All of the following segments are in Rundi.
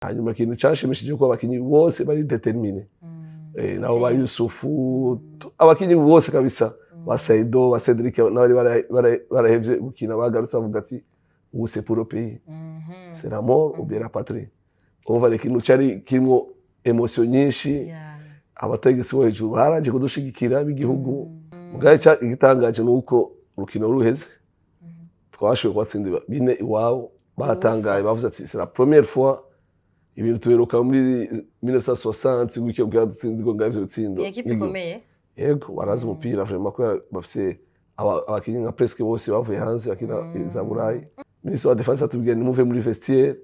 Hanyuma ikintu canshimishije ko abakinyi bose bari déterminés, nabo ba Yusufu, abakinyi bose kabisa, ba Saido, ba Cedric n'abari barahevye gukina bagarutse bavuga ati: "Ubu c'est pour le pays, c'est la mort ou bien la patrie." Umva, ni ikintu cari kirimwo émotion nyinshi. Abategetsi bo hejuru baraje kudushigikira b'igihugu. Mugabo igitangaje ni uko urukino ruheze twashoboye kubatsindira 4 iwabo. Batangaye, bavuze ati: "C'est la première fois, ibintu tuheruka muri 1960 gutyo kugira dutsindirwe ngaho ivyo bitsindo." Ni ekipe ikomeye. Yego, barazi umupira vraiment, kubera bafise abakinyi nka presque bose bavuye hanze bakina za Burayi. Minisitiri wa défense atubwiye: "Nimuve muri vestiaire,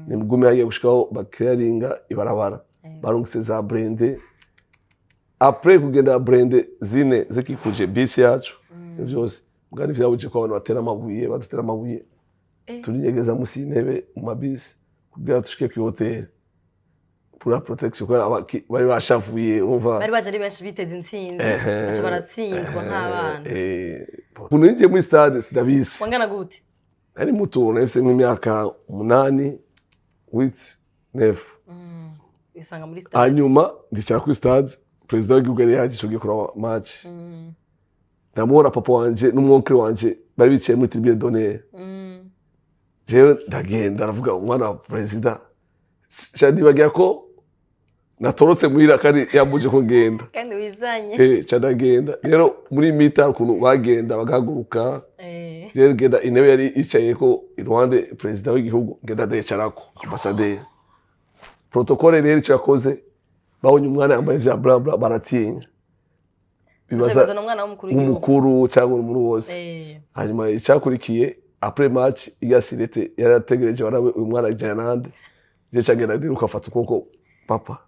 nimugume hagiye gushikaho baklearinga ibarabara." Barungitse za blindés, après kugenda blindés zine zikikuje bisi yacu vyose, mbwa ntivyabuje ko abantu batera amabuye, badutera amabuye. Turinyegeza musi y'intebe mu mabisi kugira dushike kwi hôtel pour la protection, kubera bari bashavuye, umva. Bari baje ari benshi biteze intsinzi, baca baratsindwa nk'abana. Ukuntu ninjiye muri stade sindabizi. Wangana gute? Nari muto, nari mfise nk'imyaka 8, 8, 9. Wisanga muri stade? Hanyuma ndicara kuri stade, perezida w'igihugu yari yaje ico gihe kuraba match. Ndamubona, papa wanje n'umwoncle wanje bari bicaye muri tribune d'honneur. Jewe ndagenda, aravuga umwana wa perezida, sha nibagira ko natorotse muhira kandi yambuje ko ngenda. Kandi wizanye. Ca ndagenda rero muri mita, ukuntu bagenda bagahaguruka. Rero ngenda, intebe yari yicayeko iruhande perezida w'igihugu, ngenda ndicarako ambasaderi. Protocole rero ico yakoze, babonye umwana yambaye vya bla bla, baratinya, bibaza bazana umwana w'umukuru w'igihugu. Umukuru cyangwa umuntu wose. Hanyuma icyakurikiye, après match, irya sûreté yarategereje barabe uyu mwana ajyana nande. Je cagenda ndiruka, afata ukuboko papa,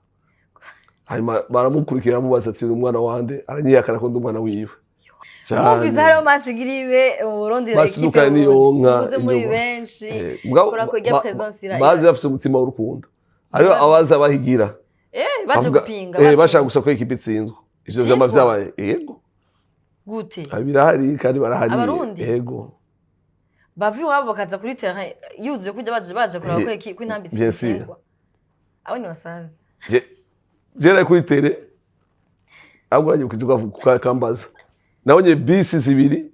hanyuma baramukurikira, bamubaza ati: "Uri umwana wande?" Aranyihakana ko ndi umwana wiwe. Mwumvise hariho match igira ibe mu Burundi, Basiduka ekipe niyonka muze muri inyuma. benshi. Mugabo Kubera ko irya présence bazi bafise umutima w'urukundo, hariho abaza bahigira. Baje gupinga. Bashaka gusa ko ekipe itsinzwe, ivyo vyama Itsindwa? vyabaye, yego. Gute? Birahari kandi barahari. Abarundi? Yego. Bava iwabo bakaza kuri terrain yuzuye kujya baje kureba ko Intamba Bien sûr. itsindwa. Abo ni basazi. Je nari kuri terrain, ahubwo uranyibukije ukambaza, nabonye bisi zibiri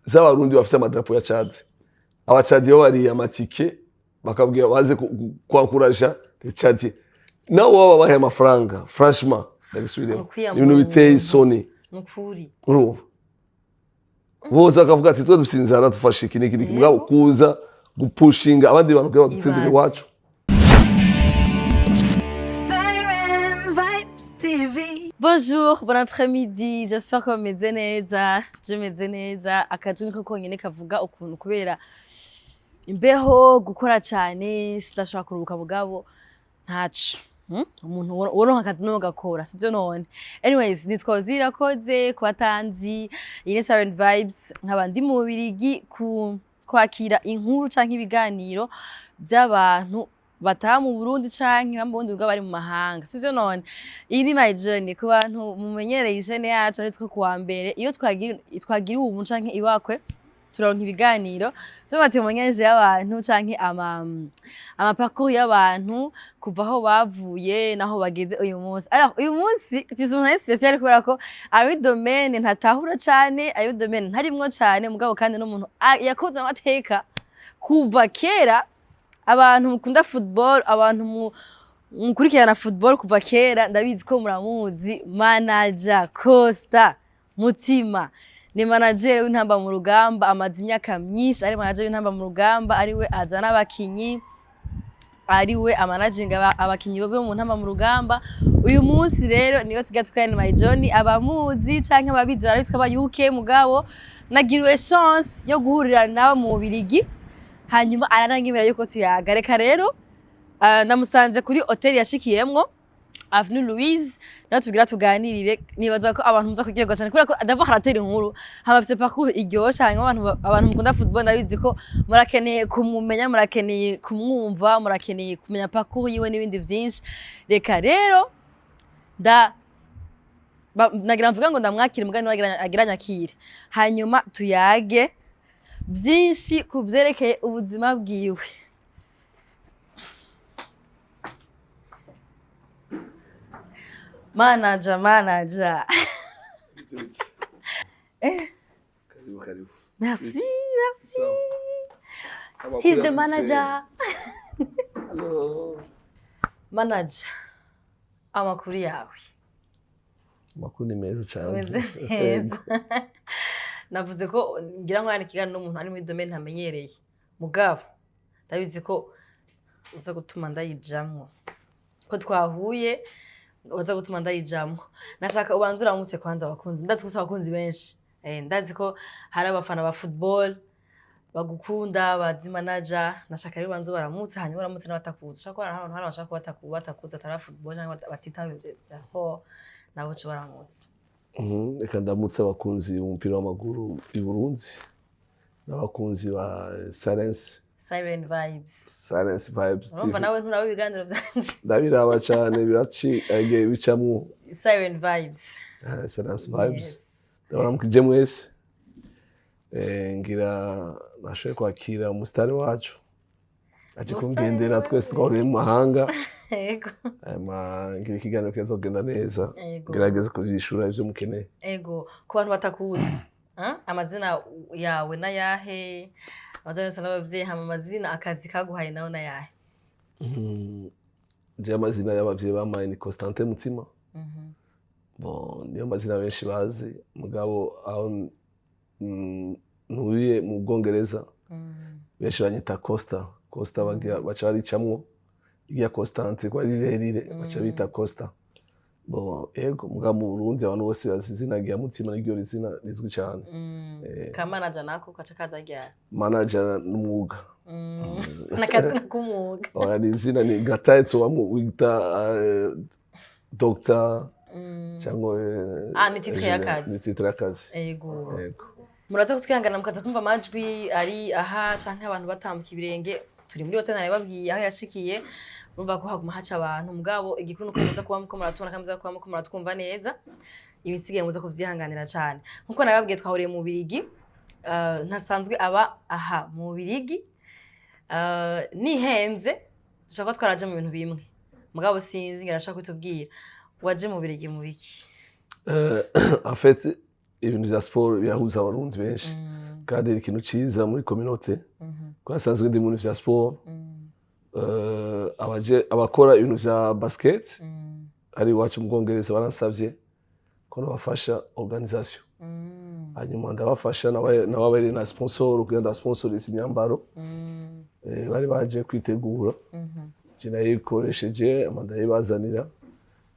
z'Abarundi bafise amadarapo ya Chad. Abacadi bariye amatike, bakabwira baze kwankuraja Chad, nabo baba babahaye amafaranga. Franchement, ndabisubiremo, Ukwiyamura. ibintu biteye isoni. Ni ukuri. Urumva, bose bakavuga ati: "Twe dufise inzara, dufashe iki n'iki n'iki." Mugabo kuza gupushinga abandi bantu kugira badutsindire Ibaze. iwacu. Siren Vibes TV. Bonjour, bon après-midi, j'espère ko meze neza. Je meze neza, akaju niko konyene kavuga ukuntu kubera imbeho, gukora cyane, sidashobora kuruhuka, mugabo ntaco. Umuntu woronka akazi niwe gakora, sivyo none? Anyways, nitwa Ozirakoze ku batanzi, iyi ni Siren Vibes, nkaba ndi mu Bubirigi ku kwakira inkuru canke ibiganiro by'abantu bataha mu Burundi canke mu Burundi bwo bari mu mahanga, sivyo none? Iyi ni my journey ku bantu mumenyereye ishene yacu, ariko ko kuwa mbere iyo twagira ubu canke ibakwe turonka ibiganiro vy'amatémoignages y'abantu canke ama parcours y'abantu kuva aho bavuye naho bageze uyu munsi. Alors uyu munsi mfise umuntu ari spécial kubera ko ari domaine ntatahura cane, ari domaine ntarimwo cane, mugabo kandi n'umuntu yakoze amateka kuva kera. Abantu mukunda football, abantu mukurikirana football kuva kera, ndabizi ko muramuzi, manager Costa Mutima. Ni manager w'Intamba mu Rugamba, amaze imyaka myinshi ari manager w'Intamba mu Rugamba, ariwe azana abakinyi, ariwe amanaginga abakinyi bo mu Ntamba mu Rugamba. Uyu munsi rero niwe tugira tukarana my journey. Abamuzi canke ababizi barabizi ko aba UK, mugabo nagiriwe chance yo guhurira nawe mu Bubirigi, hanyuma arananyemerera yuko tuyaga. Reka rero, namusanze kuri hôtel yashikiyemwo, Avenue Louise, nawe tugira tuganirire. Nibaza ko abantu muza kuryoherwa cyane kubera ko d'abord haratera inkuru, hama afise parcours iryoshe. Hanyuma abantu mukunda football, ndabizi ko murakeneye kumumenya, murakeneye kumwumva, murakeneye kumenya parcours yiwe n'ibindi vyinshi. Reka rero nda nagira mvuga ngo ndamwakire, mugani agira nyakire, hanyuma tuyage byinshi ku vyerekeye ubuzima bwiwe. Manager, manager. Karibu, karibu. Merci, merci. He's the manager. Hello. Manager, amakuru yawe? Amakuru ni meza cyane. Umeze neza. Navuze ko ngira ngo yani ikiganiro n'umuntu ari muri domaine ntamenyereye, mugabo ndabizi ko uza gutuma ndayijamwo, ko twahuye uza gutuma ndayijamwo. Nashaka ubanze uramutse kwanza abakunzi. Ndazi ko ufise abakunzi benshi. Ndazi ko hari abafana ba football bagukunda, bazi manager. Nashaka rero ubanze ubaramutse, hanyuma uramutse n'abatakuzi. Ushobora kuba hari abantu bashaka kuba batakuzi, atari aba football cyangwa batitaho ibyo bya sport, nabo uca ubaramutse. Reka ndamutse abakunzi b'umupira w'amaguru i Burundi n'abakunzi ba Silence. Siren Vibes. Silence Vibes Urumva TV. nawe nturaba ibiganiro byanje. Ndabiraba cyane, biraci igihe bicamwo. Siren Vibes. Silence Vibes. Yes. Ndabaramukije mwese. Ngira nashoboye kwakira umusitari wacu aje Umusitari kungendera. wewe. Twese twahuriye mu mahanga. Hanyuma ngira ikiganiro kizogenda neza. Ngerageze kuvyishura ivyo mukeneye. Ego, ku bantu batakuzi, amazina yawe n'ayahe? Amazina yose n'abavyeyi, hama amazina akazi kaguhaye nawe n'ayahe? Je amazina y'abavyeyi bampaye ni Constantin Mutima. Bon, niyo mazina benshi bazi, mugabo aho ntuye mu Bwongereza benshi banyita Costa. Costa bagira baca baricamwo irya Constantin ko ari rirerire, baca bita Costa. Bon, ego, mugabo mu Burundi abantu bose bazi izina rya Mutima, niryo zina rizwi cyane. Ka manager nako kaca kaza ryari? Manager n'umwuga. N'akazina k'umwuga. Oya, ni izina, ni nka title bamwe wita doctor cyangwa Ah, ni titre engineer. y'akazi. Ni titre y'akazi. Ego. Yego. Muraza kutwihangana mukaza kumva amajwi ari aha canke abantu batambuka ibirenge. Turi muri hoteli, nababwiye aho yashikiye. Urumva ko haguma haca abantu, mugabo igikuru nuko muza kuba muko muratubona kandi muza kuba muko muratwumva neza. Ibisigaye muza kuvyihanganira cane. Nkuko nababwiye, twahuriye mu Bubirigi. Ntasanzwe aba aha mu Bubirigi. Nihenze dushaka ko twaraje mu bintu bimwe, mugabo sinzi, ngira ashaka kutubwira waje mu Bubirigi mu biki? En fait, ibintu vya sport birahuza Abarundi benshi kandi ni ikintu ciza muri communauté. Kuko hasanzwe ndi mu bintu vya sport, abaje abakora ibintu vya basket ari iwacu mu Bwongereza baransavye ko nabafasha organisation. Hanyuma ndabafasha, nababereye na sponsor kugira ndasponsorize imyambaro. Bari baje kwitegura, je nayikoresheje ama ndayibazanira.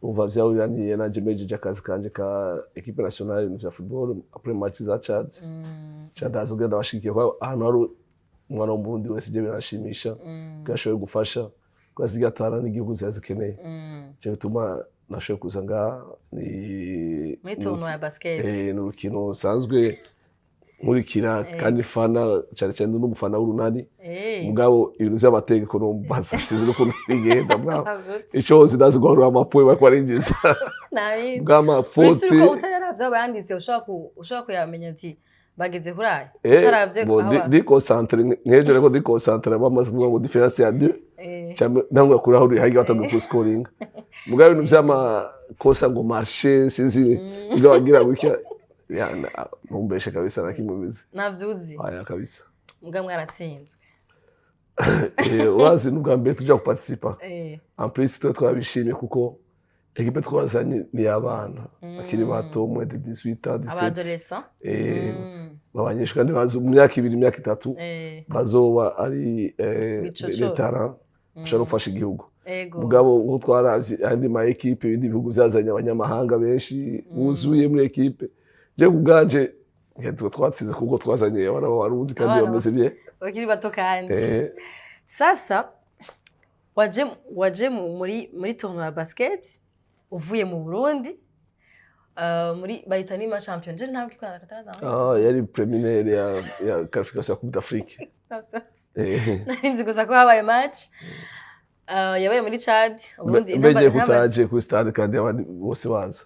Umva, vyahuraniye nanje mejeje akazi kanje ka équipe nationale, ibintu vya football, après match za Chad. Chad kugira ndabashigikiye, kuko ahantu hari umwana wo mu Burundi wese je biranshimisha ko yashoboye gufasha, ko asigaye atara n'igihugu ziba zikeneye. Ico gituma nashoboye kuza ngaha ni Muri tournoi ya basket. Ni urukino nsanzwe nkurikira kandi fana cyane cyane, ndi n'umufana w'Urunani. Mugabo ibintu vy'amategeko nombaza, sinzi n'ukuntu bigenda, mugabo ico nzi, ndazi guharura ama points bariko barinjiza. Nabizi. Bw'ama fautes. Uretse ko utayaravye aho bayanditse, ushobora kuyamenya ati bageze kuri aya, utaravye bon, aho ndi concentré nk'ejo, ariko ndi concentré bamaze kuvuga ngo différence ya 2, cyangwa ntangura kurahurira harya batangiye kuscoringa. Mugabo ibintu vy'amakosa ngo marché, sinzi ibyo bagira gutya, ya, ntumbeshe kabisa, na kimwe bizi. Navyuzi. Aya kabisa. Muga mwaratsinzwe. Urazi n'ubwa mbere tuja guparticipa. En plus twe twabishimye kuko équipe twazanye ni abana bakiri bato, moins de 18 ans, 17. Aba adolescents. Babanyeshuri kandi bazi mu myaka 2, imyaka 3 bazoba ari Bicocoro. les talents bashobora gufasha igihugu. Mugabo nko twaravye andi ma équipes, ibindi bihugu vyazanye abanyamahanga benshi buzuye muri équipe, je ku bwanje twe twatsinze kuko twazanye abana b'Abarundi kandi Abana bameze bien. Bakiri bato kandi. Sasa waje muri tournoi ya basket uvuye mu Burundi, muri bayita nima champion, je ntabwo ikora nakataza. Ah, yari préliminaire ya qualification ya Coupe d'Afrique. Nari nzi gusa ko habaye match, yabaye muri Chad, Uburundi Mbegeye kutaje kuri stade kandi abandi bose baza,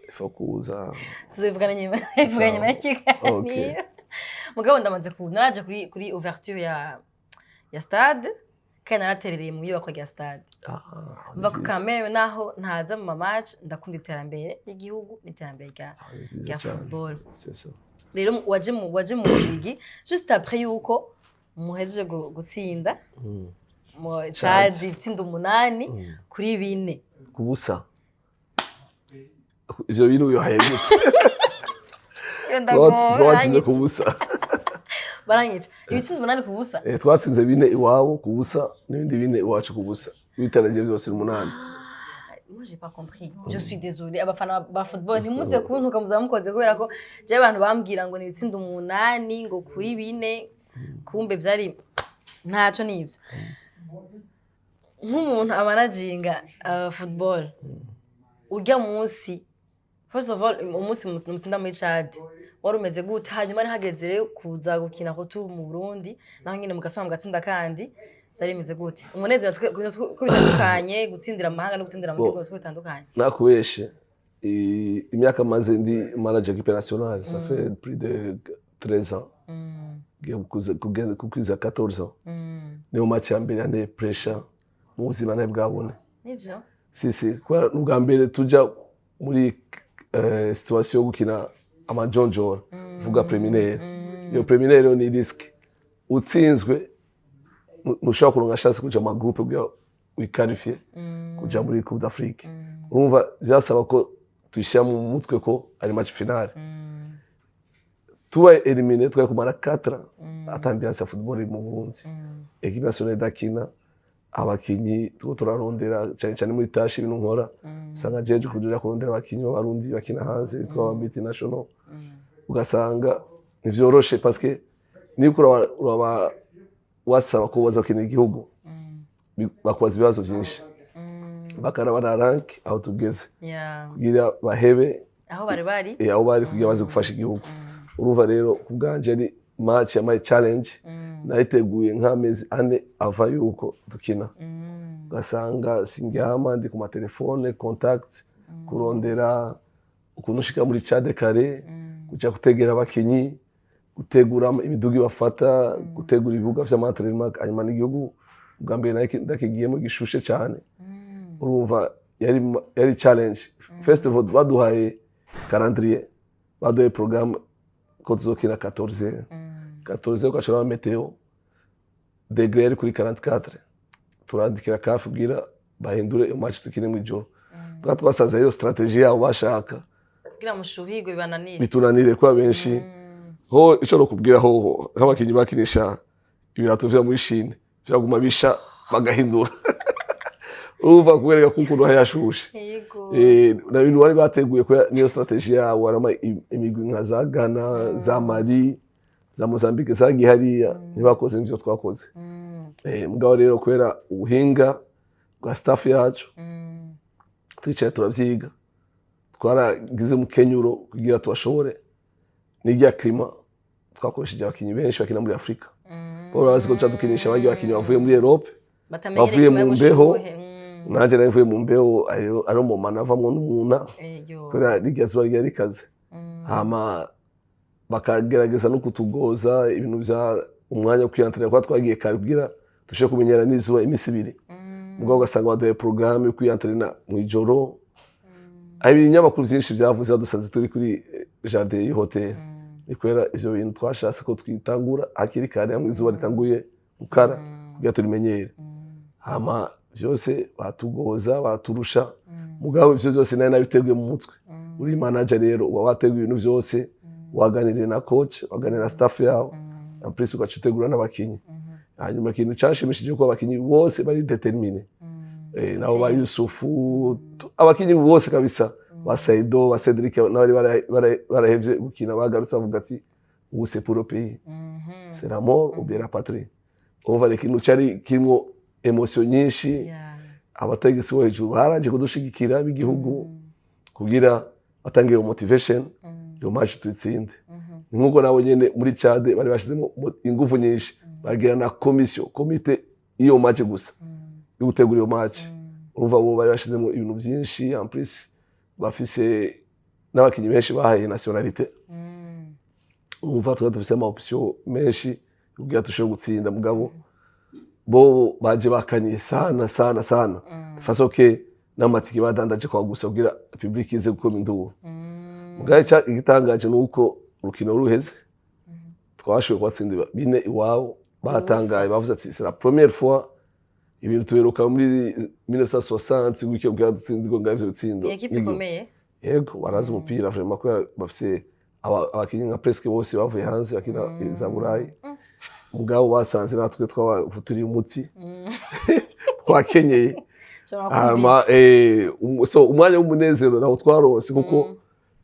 ifo kuza. Tuzivugana nyuma, tuzivugana nyuma y'ikiganiro. Okay. Mugabo ndamaze ku naraje kuri ouverture ya stade. Kandi naraterereye mu iyubakwa rya stade. Ah, Mva ko ni vyiza. Kamere naho ntaza mu ma match, ndakunda iterambere ry'igihugu n'iterambere rya Ah, ni vyiza rya cane. football. C'est ça. Rero waje mu Bubiligi juste après yuko muhejeje gutsinda mu Chad. Chad itsinda 8-4. Ku busa. Ivyo bintu bihayegutse. Iyo ndagowe, Twatsinze ku baranyica. busa. Baranyica ibitsinda 8-0. Twatsinze 4 iwabo ku busa n'ibindi 4 iwacu ku busa, bitarengeje byose ni 8. Moi, j'ai pas compris, je suis désolée. Abafana ba football, ntimuze kuntuka, muzaba mukoze, kubera ko je abantu bambwira ngo ni ibitsinda 8 ngo kuri 4, kumbe vyari ntaco nivyo. Nk'umuntu amanaginga football, urya munsi, first of all, umunsi mutsinda muri Chad wari umeze gute? Hanyuma ari hageze rero kuza gukina retour mu Burundi, naho nyine mugasubira mugatsinda kandi, vyari bimeze gute? Umunezero ko bitandukanye gutsindira amahanga no gutsindira mu gihugu, ko bitandukanye? Nakubeshe, imyaka maze ndi manager équipe nationale, ça fait plus de 13 ans, ngiye kukwiza 14 ans. Niyo match ya mbere yanteye pressure mu buzima ntari bwabone. Nivyo. Si kubera n'ubwa mbere tuja muri situation yo gukina amajonjora, vuga préliminaire. Iyo préliminaire yo ni risque. Utsinzwe ntushobora kuronka chance kuja mu ma groupe kugira wi qualifie kuja muri Coupe d'Afrique. Urumva vyasaba ko tuyishyira mu mutwe ko ari match finale. Tubaye éliminé, twari kumara 4 ans ata ambiance ya football iri mu Burundi, équipe nationale idakina, abakinyi tuko turarondera cyane cyane muri tashi. Ibintu nkora, usanga jeje kuja kurondera abakinyi b'Abarundi bakina hanze bitwa aba multinational, ugasanga ntivyoroshe, parce que niko uraba wasaba ko baza gukinira igihugu, bakubaza ibibazo byinshi, bakaraba na rank aho tugeze kugira bahebe aho bari bari. Aho bari kugira baze gufasha igihugu. Urumva rero, ku bwanje ni match yamaye challenge. Nayiteguye nk'amezi 4 ava yuko dukina, ugasanga sindyama, ndi ku matelefone, contact, kurondera ukuntu ushika muri Chad kare, kuja gutegera abakinyi, gutegura imiduga ibafata, gutegura ibibuga vy'ama entraînement. Hanyuma n'igihugu bwa mbere ndakigiyemo gishushe cyane. Urumva yari challenge. First of all, baduhaye calendrier, baduhaye programme ko tuzokina 14 14, ugaca météo, degré yari kuri 44. Turandikira CAF kugira bahindure iyo match tukine mw'ijoro. Twa twasanze ariyo stratégie yabo bashaka. Kugira mushuhirwe bibananire. Bitunanire kuba benshi ho. Ico nokubwira hoho, nk'abakinyi bakinisha ibirato vyo muri Chine vyaguma bisha, bagahindura. Urumva kubereka ko ukuntu hari hashushe. Na bintu bari bateguye ko niyo stratégie yabo. Harimo imigwi nka za Ghana, za Mali, za Mozambique zagiye hariya, ntibakoze nk'ivyo twakoze. Mugabo rero kubera ubuhinga bwa staff yacu, twicaye turavyiga, twaragize umukenyuro kugira tubashobore. N'irya climat, twakoresheje abakinyi benshi bakina muri Afrika. Bo barazi ko tuca dukinisha barya abakinyi bavuye muri Europe, batamenyereye bavuye climat mu mbeho. y'ubushuhe. Nanje nari mvuye mu mbeho, ari mu manavamwo n'umuna kubera rirya zuba ryari rikaze. Hama bakagerageza no kutugoza ibintu vya umwanya wo kwiyantrena, kuba twagiye kare kugira dushobore kumenyera n'izuba iminsi 2. Mugabo ugasanga baduhaye porogaramu yo kwiyantrena mw'ijoro. Hari ibinyamakuru vyinshi vyavuze badusanze turi kuri jardin y'ihoteli. Ni kubera ivyo bintu twashatse ko twitangura hakiri kare, hamwe izuba ritanguye gukara, kugira turimenyere. Hama vyose batugoza, baturusha. Mugabo ivyo vyose nari nabiteguye mu mutwe. Uri manager rero, uba wateguye ibintu vyose, waganiriye na coach, waganiriye na staff yawe, en plus ugaca utegura n'abakinyi. Hanyuma ikintu canshimishije ko abakinyi bose bari déterminé. Nabo ba Yusufu, abakinyi bose kabisa, ba Saido, ba Cedric n'abari barahevye gukina bagarutse, bavuga ati: "Ubu c'est pour le pays, c'est la mort ou bien la patrie." Urumva ni ikintu cari kirimwo émotion nyinshi. Abategetsi bo hejuru baraje kudushigikira b'igihugu kugira batange iyo motivation, iyo match tuyitsinde. Ni nk'uko nabo nyene muri Chad bari bashizemo ingufu nyinshi, bagira na commission, comité iyo match gusa yo gutegura iyo match. Urumva bo bari bashizemo ibintu byinshi. En plus bafise n'abakinyi benshi bahaye nationalité. Urumva twari dufise ama option menshi kugira dushobore gutsinda. Mugabo Bo baje bakaniye sana sana sana, façon que n'amatike badandaje kwa gusa kugira public ize gukoma induru. Mugabe igitangaje ni uko urukino ruheze twashoboye kubatsinda 4 iwabo. Batangaye, bavuze ati: "C'est la première fois, ibintu tuheruka muri 1960 gutyo, kugira dutsindirwe ngaho ivyo bitsindo." Ni ekipe ikomeye. Yego, barazi umupira vraiment, kubera bafise abakinyi nka presque bose bavuye hanze bakina za Burayi. Mugabo basanze natwe twabavuturiye umuti, twakenyeye. Ushobora Hama so umwanya w'umunezero nawo twaronse, kuko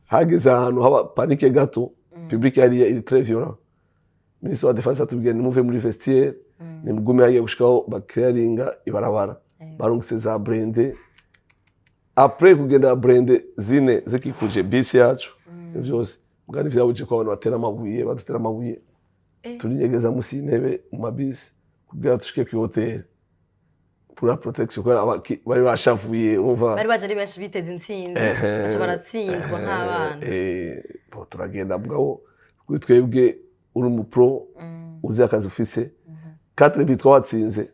hageze ahantu haba panique gato. Public yari iri très violent. Ministre wa défense atubwiye: "Nimuve muri vestiaire, nimugume hagiye gushikaho baklearinga ibarabara." Barungitse za blindés. Après kugenda, blindés zine zikikuje bisi yacu vyose, mbwa ntivyabuje ko abantu batera amabuye, badutera amabuye. Turinyegeza musi y'intebe mu mabisi kugira dushike kuri hôtel pour la protection, kubera bari bashavuye, umva. Bari baje ari benshi biteze intsinzi, baca baratsindwa nk'abana. Bon, turagenda, mugabo kuri twebwe uri umu pro, uzi akazi ufise. Quatre buts twatsinze,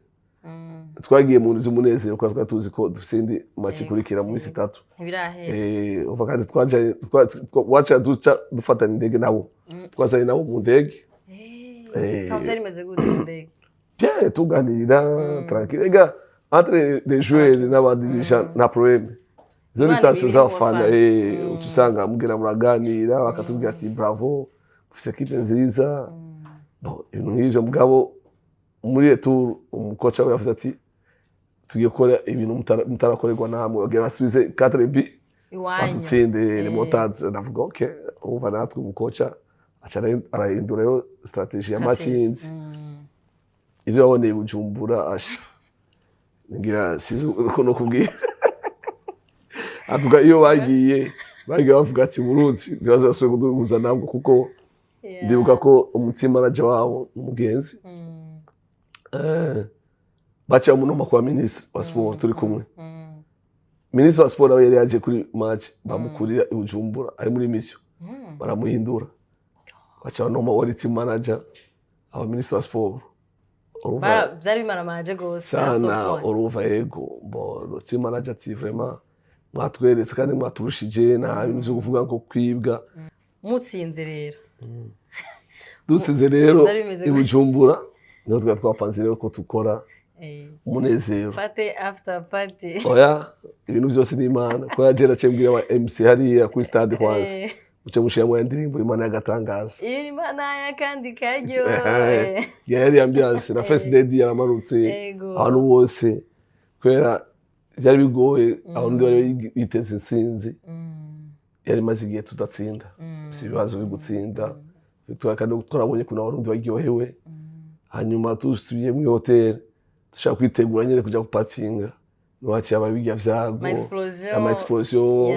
twagiye mu nzu z'umunezero kuko twari tuzi ko dufise indi match ikurikira mu minsi 3. Ntibirahera. Umva, kandi twaje waca duca dufatana indege nabo, twazanye nabo mu ndege. Tension imeze gute mu ndege? Bien, tuganira tranquille. Ega entre les joueurs n'aba dirigeants nta problème. Izo ni Imana tension ibiri mu z'abafana. bafana. Uca usanga mugenda muraganira, bakatubwira ati: "Bravo, ufise équipe nziza." Bon, ibintu nk'ivyo. Mugabo muri retour umu coach we yavuze ati: "Tugiye gukora ibintu mutarakorerwa namwe." Bagira basubize 4 buts Iwanyu. badutsinde remontada. Ndavuga ok, urumva natwe umu coach aca arahindura rero stratégie ya match Stratégie. yindi. Ivyo baboneye i Bujumbura, asha, ngira sinzi uko no kubwira atuka. Iyo bagiye bavuga ati: "Burundi ntibazasubire kuduhuza nabwo," kuko ndibuka ko umutima manager wabo umugenzi baca umunoma kwa ministre wa sport turi kumwe. Ministre wa sport nawe yari yaje kuri match, bamukurira i Bujumbura ari muri mission, baramuhindura, baca banoma wari team manager aba ministre wa sport. Urumva? Byari bimaramaje gose. Sana. Asokwa. Urumva, yego, bo team manager ati: "Vraiment mwatweretse kandi mwaturushije, nta bintu vyo kuvuga ngo kwibwa." Mutsinze rero. Dusize rero Byari bimeze i gute? Bujumbura niho twari twapanze rero ko tukora umunezero. Party after party. Oya, ibintu byose ni Imana, ko yaje aciye mbwira aba MC hariya kuri stade kwanza: "Muce mushiramo ya ndirimbo Imana y'agatangaza." Imana y'akandi karyo. Yari ambiance na first lady yaramanutse, abantu bose, kubera byari bigoye, abantu bari biteze intsinzi. Yari imaze igihe tudatsinda, si ibibazo byo gutsinda. Kandi twarabonye ukuntu Abarundi baryohewe. Hanyuma dusubiye muri hoteli, dushaka kwitegura nyine kuja gupatinga, niho haciye haba birya vyago. Ama explosion. Ama explosion.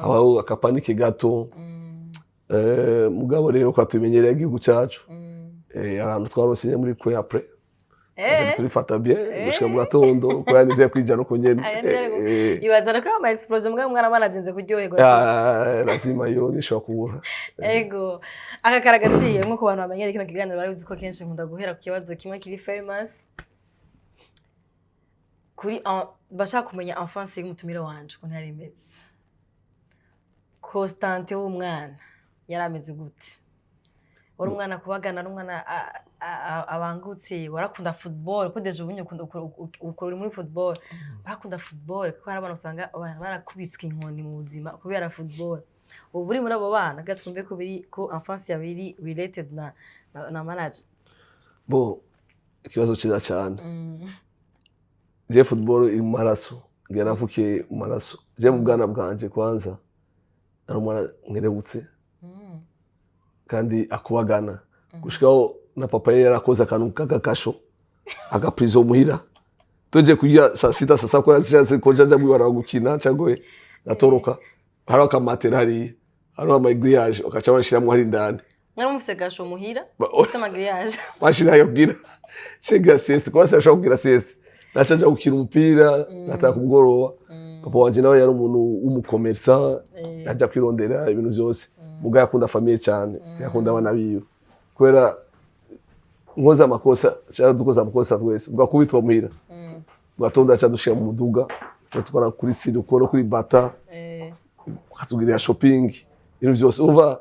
Habaho aka panique gato. Mugabo rero kwa tumenyereye igihugu cacu, ahantu twarose nyine muri coin après turifata bien gushika mu gatondo, kubera nivyo kwijana uko nyene. Aya ibaza ko ama explosion, mugabo mwana managenze kuryoherwa. Ah, lazima yo nishobora kubura. Ego, aka karagaciye nko ku bantu bamenyereye kino kiganiro barabizi ko kenshi nkunda guhera ku kibazo kimwe kiri famous kuri bashaka kumenya enfance y'umutumire wanje ukuntu yari imeze. Constantin w'umwana yari ameze gute? Wari umwana kubagana, ari umwana abangutse? Warakunda football? Ko déjà ubunye ukunda ukora uri muri football, warakunda football? Kuko hari abantu usanga abana barakubiswe inkoni mu buzima kubera football. Ubu uri muri abo bana ga twumve ko biri ko enfance yawe iri related na manager. Bo, ikibazo cyiza cyane. Je football iri mu maraso, ngira navukiye mu maraso. Je mu bwana bwanje kwanza nari umwana nkerebutse kandi akubagana, gushikaho na papa yari yarakoze akantu k'agakasho, agaprizo muhira. Tuje kurya saa sita, saa saba, ko ko nja mw'ibarabara gukina cyangwa natoroka, hariho akamatera hariya, hariho ama grillage, bakaca bashiramwo hari indani. Mwari mufise gasho muhira? Mufise ama grillage? Bashirayo kugira cengira sieste, kuba sinashobora kugira sieste, naca nja gukina umupira, ngataha ku mugoroba. Papa wanje nawe yari umuntu w'umu commerçant, yaja kwirondera ibintu vyose, muga yakunda famille cyane, yakunda abana biwe, kubera Nkoze amakosa cyangwa dukoze amakosa twese, bwakubitwa muhira, bwatonda aca dushira mu muduga, twara kuri Siruko no kuri Bata, akatugirira shopping, ibintu byose. Uva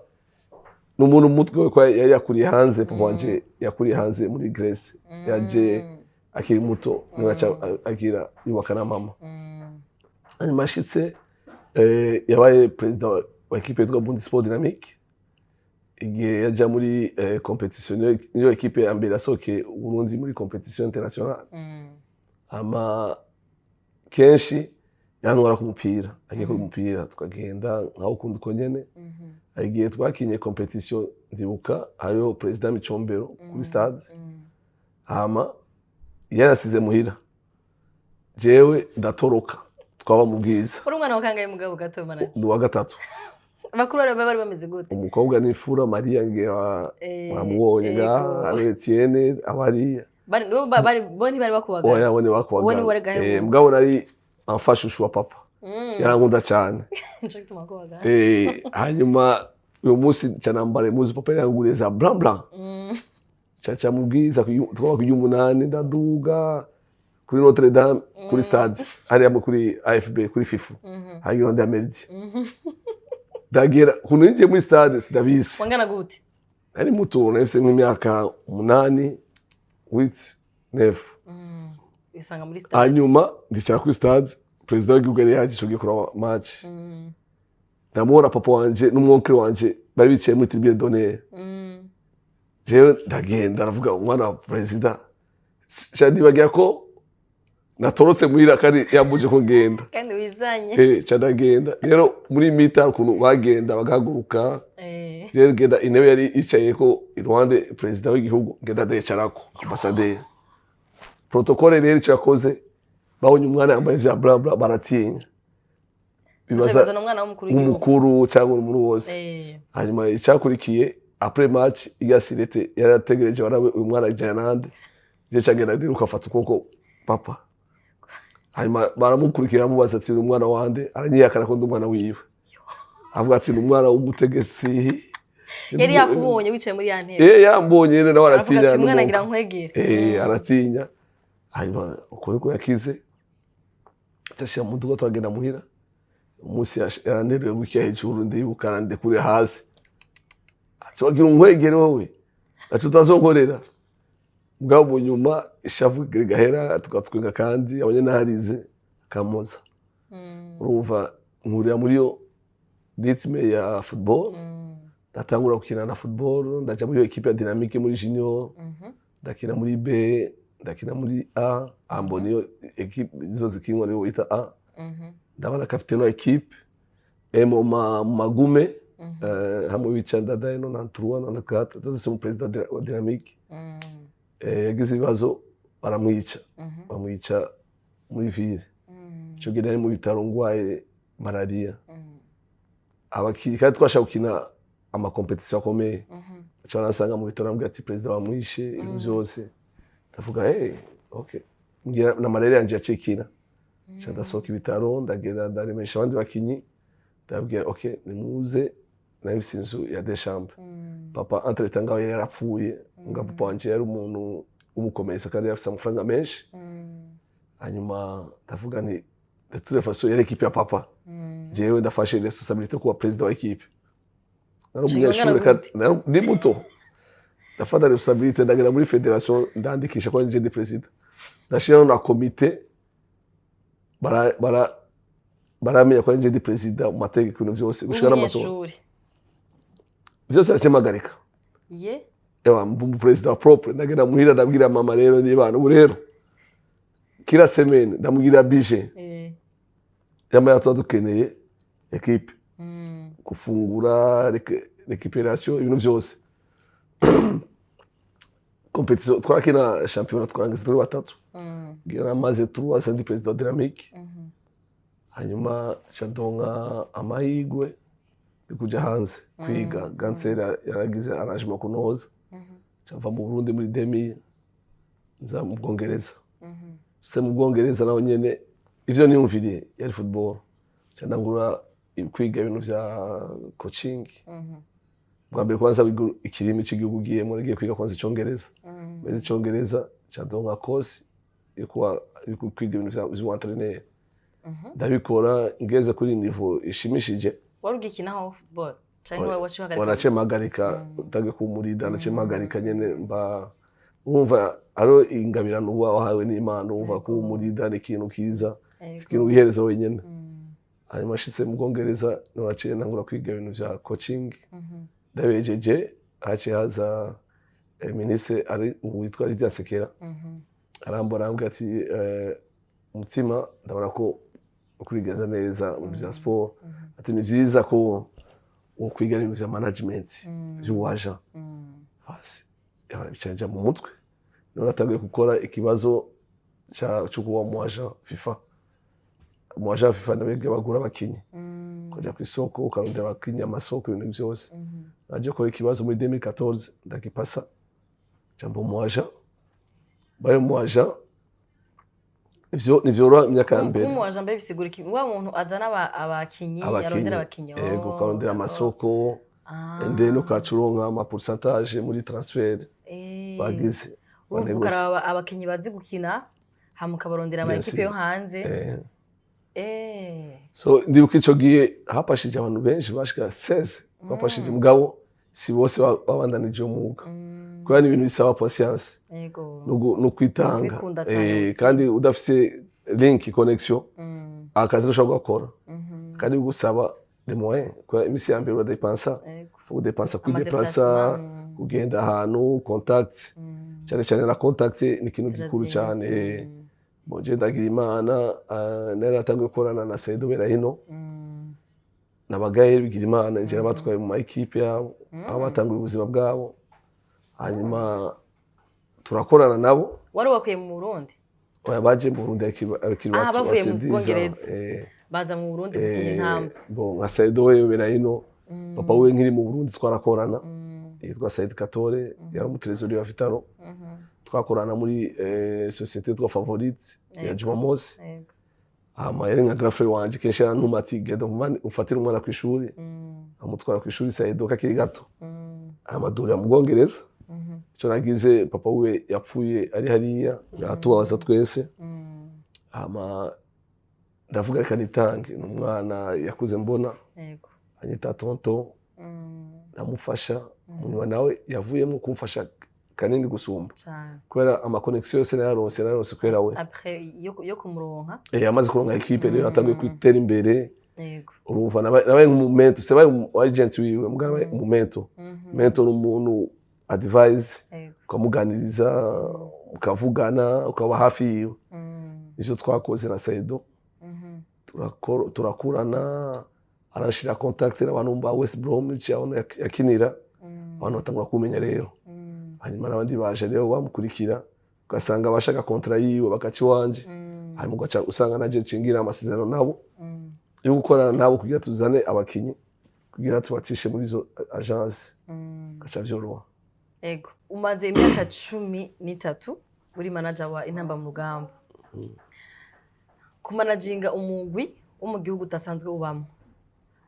ni umuntu mu mutwe we ko yari yakuriye hanze. Papa wanje yakuriye hanze muri Grèce, yaje akiri muto, niwe aca agira yubaka na mama. Hanyuma ashitse, yabaye perezida wa équipe yitwa Bundisport Dynamique. Igihe yaja muri compétition, niyo équipe ya mbere yasohokeye Uburundi muri compétition internationale. Hama kenshi yantwara ku mupira, agiye ku mupira tukagenda nkaho ukunda uko nyene. Hari igihe twakinye compétition, ndibuka hariho perezida Micombero kuri stade. Hama yarasize muhira, jewe ndatoroka, twaba mu Bwiza. Uri umwana wa kangahe mugabo gato, manager? Ndi uwa gatatu. Bakuru bari bameze gute? Umukobwa ni Imfura Mariya, ngira wamubonye ngaha. Yego. Hari Etienne abariya. Bari bo ntibari bakubagana? Oya, bo Wowe ntibakubagana. ni wari gahebutse. Mugabo nari enfant chouchou wa papa, yarankunda cyane. Nico gituma bakubagana. Hanyuma uyu munsi nca nambara impuzu papa yanguriye za blanc blanc. Caca mu Bwiza, twaba ku 8, ndaduga kuri Notre Dame, kuri stade hariya kuri AFB, kuri FIFU, hariya iruhande ya Méridien. Ndagera ukuntu ninjiye muri stade sindabizi. Wangana gute? Nari muto, nari mfise nk'imyaka 8, 8, 9. Wisanga muri stade. Hanyuma ndicara kuri stade, perezida w'igihugu yari yaje ico gihe kuraba match. Ndamubona, papa wanje n'umwoncle wanje bari bicaye muri tribune d'honneur. Jewe ndagenda, aravuga umwana wa perezida. Sha nibagira ko natorotse muhira kandi yambuje ko ngenda. Kandi wizanye. Ca ndagenda rero muri mita, ukuntu bagenda bagahaguruka. Rero ngenda, intebe yari yicayeko iruhande perezida w'igihugu, ngenda ndecarako ambasaderi. Protocole rero ico yakoze, babonye umwana yambaye vya bla bla, baratinya, bibaza bazana umwana w'umukuru w'igihugu. Umukuru cyangwa umuntu wose. Hanyuma icyakurikiye, après match, iya sûreté yarategereje barabe uyu mwana ajyana nande. Je cagenda ndiruka, afata ukuboko papa. Hanyuma baramukurikira, bamubaza ati: "Uri umwana wande?" Aranyihakana ko ndi umwana wiwe, avuga ati: "Ni umwana w'umutegetsi." Yari yakubonye wicaye muri ya ntebe? Eh, yambonye rero nawe aravuga aratinya. ati umwana N'umwuka. agira nkwegere. Aratinya. Hanyuma uko niko yakize, cyashira mu muduga, turagenda muhira. Umunsi yaranteruye gutya hejuru, ndibuka arandekure hasi, ati: "Wagira unkwegere wowe, ati utazonkorera." Mugabo mu nyuma ishavu rigahera, tugatwenga, kandi abanye naharize akamoza. Urumva nkurira muri yo rythme ya football. Ndatangura gukina na football, ndaja muri iyo équipe ya Dynamique muri junior. Ndakina muri B, ndakina muri A ambo, niyo équipe izo zikinwa niyo bita A. Ndabona kapitene wa équipe mu magume, hamwe bica Ndadaye 93, 94, dufise mu perezida wa Dynamique. Yagize ibibazo, baramwica. Bamwica muri ville. Ico gihe nari mu bitaro ngwaye malaria. Abakinyi, kandi twashaka gukina ama compétition akomeye, baca baransanga mu bitaro, bambwira ati: "Perezida bamwishe," ibintu byose. Ndavuga: "Hey, okay." Mbwira na malaria yanje yacikira. Nca ndasohoka ibitaro, ndagenda ndaremesha abandi bakinyi, ndababwira: "Okay, nimuze." Nari mfise inzu ya deux chambres. Papa entre ngaho yari yarapfuye, nga papa wanje yari umuntu w'umukomeza kandi yari afise amafaranga menshi. Hanyuma ndavuga nti: "De toute façon yari équipe ya papa, jewe ndafashe responsabilité kuba président wa équipe." Nari Nshinga umunyeshuri ungana kandi gute? Ndi muto. Ndafata responsabilité, ndagenda muri fédération, ndandikisha ko nje ndi président, ndashiraho na comité, bara bara baramenya ko nje ndi président mu mategeko, ibintu vyose gushika n'amatora. Umunyeshuri. Vyose aracimpagarika. Ye. Ewa, mba perezida wa propre. Ndagenda muhira, ndabwira mama rero nibana ubu rero kila semaine ndamubwira budget y'amahera tuba dukeneye équipe, gufungura, récupération, ibintu byose, compétition. Twarakina championnat, twarangiza turi batatu. Ngira maze 3 ndi perezida wa Dynamique. Hanyuma nca ndonka amahirwe yo kuja hanze kwiga. Ganseri yaragize arrangement kunoza, nca mva mu Burundi muri 2000, nza mu Bwongereza. Se mu Bwongereza naho nyene ivyo niyumviriye yari football. Nca ndangura kwiga ibintu vya coaching. Bwa mbere kwanza wiga ikirimi c'igihugu ugiyemo. Nagiye kwiga kwanza Icongereza. Mbere Icongereza, ca ndonka course yo kuba yo kwiga ibintu vy'umu entraîneur. Ndabikora, ngeze kuri niveau ishimishije. Wari ugikinaho football canke waciye uhagarika? Wanaciye mpagarika. Utangiye kumurida, naciye mpagarika nyene. Mba urumva hariho ingabirano uba wahawe n'Imana. Urumva ko umurida ni ikintu kiza, si ikintu wihereza wenyene. Hanyuma nshitse mu Bwongereza, niho naciye ntangura kwiga ibintu vya coaching. Ndabihejeje, haciye haza ministre ari ubu witwa Lydia Nsekera. Arambona, arambwira ati: "Mutima, ndabona ko ukurigenza neza mu bya sport." Ati: "Ni vyiza ko wokwiga ibintu vya management, vy'uwaja hasi." Bicanja mu mutwe. Niho natanguye gukora ikibazo co kuba umu agent FIFA. Umu agent FIFA nabwo bagura abakinyi, ukaja kw'isoko, ukarondera abakinyi, amasoko, ibintu vyose. Naje gukora ikibazo muri 2014, ndagipasa, nca mba umu agent. Baye umu agent, ivyo ntivyoroha imyaka ya mbere. Kuba umu mbe bisigura iki? Wa muntu azana abakinyi, arondera abakinyi? Yego, ukarondera amasoko and then ukaca uronka ama pourcentage muri transfert bagize. Urumva, ba négocie. ukaraba abakinyi bazi gukina, hama ukabarondera ama Bien équipe yo sûr. hanze. So ndibuka ico gihe hapashije abantu benshi bashika 16 bapashije, mugabo si bose babandanije umwuga, kubera ni ibintu bisaba patience no kwitanga. Kubikunda cane aussi. Kandi udafise link, connexion, akazi ushobora gukora, kandi bigusaba les moyens, kubera imisi ya mbere uradepansa. Faut kudepansa, kwideplasa, Ama déplacement, kugenda ahantu, contact, cyane cyane na contact ni ikintu gikuru cyane. Bon, je ndagira Imana, nari natanguye gukorana na Saido Berahino nabagaye bigira Imana, nje nabatwaye mu ma équipe yabo aho batanguye ubuzima bwabo. Hanyuma turakorana nabo. Wari wakuye mu Burundi? Oya, baje mu Burundi akiri Ah, bato, bavuye mu bafise 10 ans. Bwongereza. Baza mu Burundi gutinya intambwe. Bon, nka Saido wewe Berahino, papa we nkiri mu Burundi twarakorana, yitwa Said Katore, yari umu trésorier wa Vital'O. Twakorana muri société yitwa Favorite ya Jumamosi. Hama yari nka grand frère wanje. Kenshi yarantuma ati: "Genda ufatire umwana ku ishuri." Amutwara ku ishuri Saido kakiri gato. Amadurira mu Bwongereza. Icyo nagize, papa we yapfuye ari hariya, yaratubabaza twese. Hama ndavuga: "Reka nitange, ni umwana yakuze mbona." Anyita tonton. Ndamufasha. Munyuma nawe yavuyemo kumfasha kanini gusumba, kubera ama connexion yose nayaronse kubera we. Après yo kumuronka. Amaze kuronka équipe rero, atanguye kwitera imbere. Urumva nabaye nk'umu mentor, sibaye umu agent wiwe, mbwa nabaye umu mentor. Mentor ni umuntu advise, ukamuganiriza, mukavugana, ukaba hafi yiwe. Ivyo twakoze na Saido. Turakurana, arashira contact n'abantu ba West Bromwich aho yakinira. Abantu batangura kumenya rero. Hanyuma n'abandi baje rero bamukurikira, ugasanga bashaka contrat yiwe bagaca iwanje. Hanyuma ugaca usanga naje ncingira amasezerano nabo yo gukorana nabo kugira tuzane abakinyi, kugira tubacishe muri izo agence, gaca vyoroha. Ego, umaze imyaka 13 uri manager wa Intamba mu Rugamba. Kumanaginga umugwi wo mu gihugu udasanzwe ubamo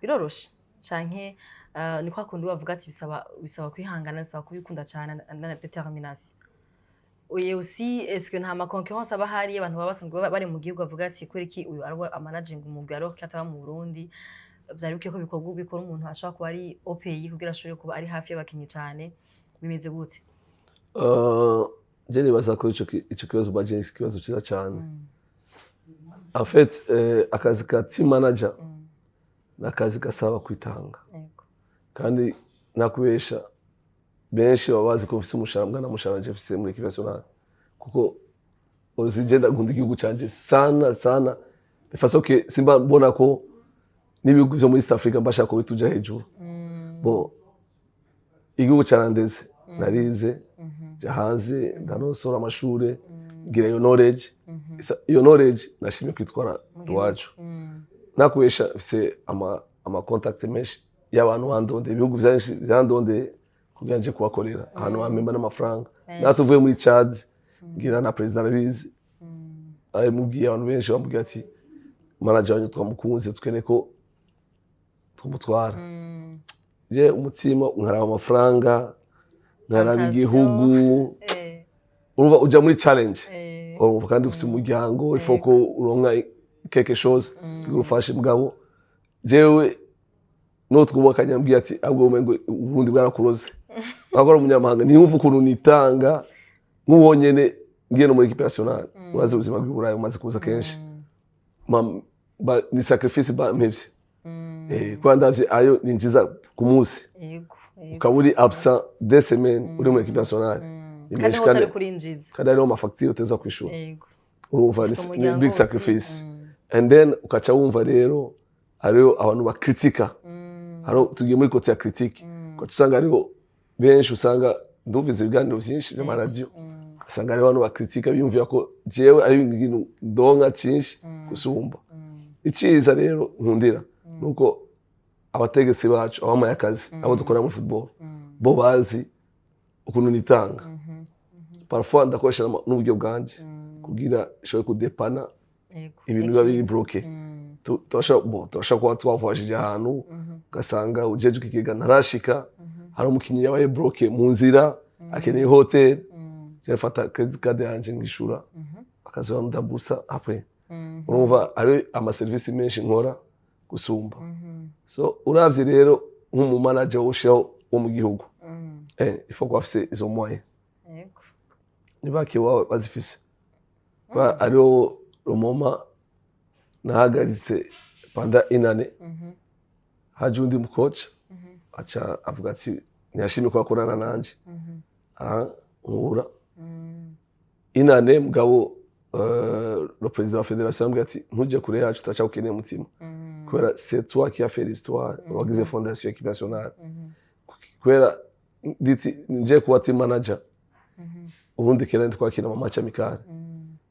biroroshe canke ni kwa kundi bavuga ati bisaba kwihangana, bisaba kubikunda cane na détermination? Et aussi, est-ce que nta ma concurrence aba ahari? Abantu baba basanzwe bari mu gihugu bavuga ati: "Kubera iki uyu ari amanaginga umugwi alors ko ataba mu Burundi? Vyari bikwiye ko bikorwa bikora umuntu ashobora kuba ari au pays kugira ashobore kuba ari hafi y'abakinyi cane." Bimeze gute? Je nibaza ko ico kibazo baje ni ikibazo ciza cane. En fait, akazi ka team manager ni akazi gasaba kwitanga. Kandi nakubesha, benshi baba bazi ko mfise umushahara, mbwa nta mushahara nje mfise muri équipe nationale, kuko uzi je ndakunda igihugu canje sana sana, de façon que simba mbona ko n'ibihugu vyo muri East Africa mbashaka ko bituja hejuru. Bon, igihugu carandeze, narize, nja hanze, ndanosora amashure, ngira iyo knowledge. Iyo knowledge nashimye kwitwara iwacu. Nakubesha, mfise ama contact menshi y'abantu bandondeye, ibihugu vyinshi vyandondeye kugira nje kubakorera, ahantu bampemba n'amafaranga. Natwe uvuye muri Chad, ngira na president arabizi, abimubwiye. Abantu benshi bamubwiye ati: "Manager wanyu twamukunze, tukeneye ko tumutwara." Je umutima nkaraba amafaranga, nkaraba Attention. igihugu. Urumva uja muri challenge. Urumva kandi ufise umuryango, il faut ko uronka quelque chose kigufashe. Mugabo jewe no twubakanye ambwiye ati: "Ahubwo umengo Uburundi bwarakuroze." Akora umunyamahanga ntiyumva ukuntu nitanga nk'uwo nyene. Ngiye no muri équipe nationale, urazi ubuzima bw'i Burayi, umaze kuza kenshi. Ni sacrifice ba mpevye. Kuba ndavye ayo ninjiza ku munsi, yego yego. ukaba uri absent 2 semaines uri muri équipe nationale, ni kandi menshi. aho utari kurinjiza. Kandi hariho amafagitire uteza kwishura. Urumva Ufise ni umuryango big wose. sacrifice. And then ukaca wumva rero hariho abantu bakritika. Hariho tugiye muri côté ya critique, ugaca usanga hariho benshi, usanga ndumvise ibiganiro vyinshi vy'amaradiyo, ugasanga hariho abantu bakritika biyumvira ko jewe ari ibintu ndonka cinshi gusumba. Iciza rero nkundira nuko abategetsi bacu, abamaye akazi, abo dukora muri football, bo bazi ukuntu nitanga. Parfois ndakoresha n'uburyo bwanje kugira nshobore kudepana ibintu biba biri bloqué. Turashobora, bon, turashobora kuba twavajije ahantu, ugasanga ujejwe ikigega ntarashika, hari umukinnyi yabaye bloqué mu nzira, akeneye hôtel, je mfata crédit card yanje nkishura, bakazondambusa après. Urumva ari amaserivisi menshi nkora gusumba. So uravye rero nk'umumanager woshiraho wo mu gihugu, il faut kuba afise izo moyens. Ni bake baba bazifise. Hariho rumoma nahagaritse pendant une année, haje undi mukoca, aca avuga ati ntiyashimye ko akorana nanje, arankura une année. Mugabo le président wa fédération yambwiye ati: "Ntujye kure yacu, turacagukeneye umutima, kubera c'est toi qui a fait l'histoire, wagize fondation équipe nationale." Kubera nditi nje kuba team manager, ubundi kera ntitwakina ama match amical,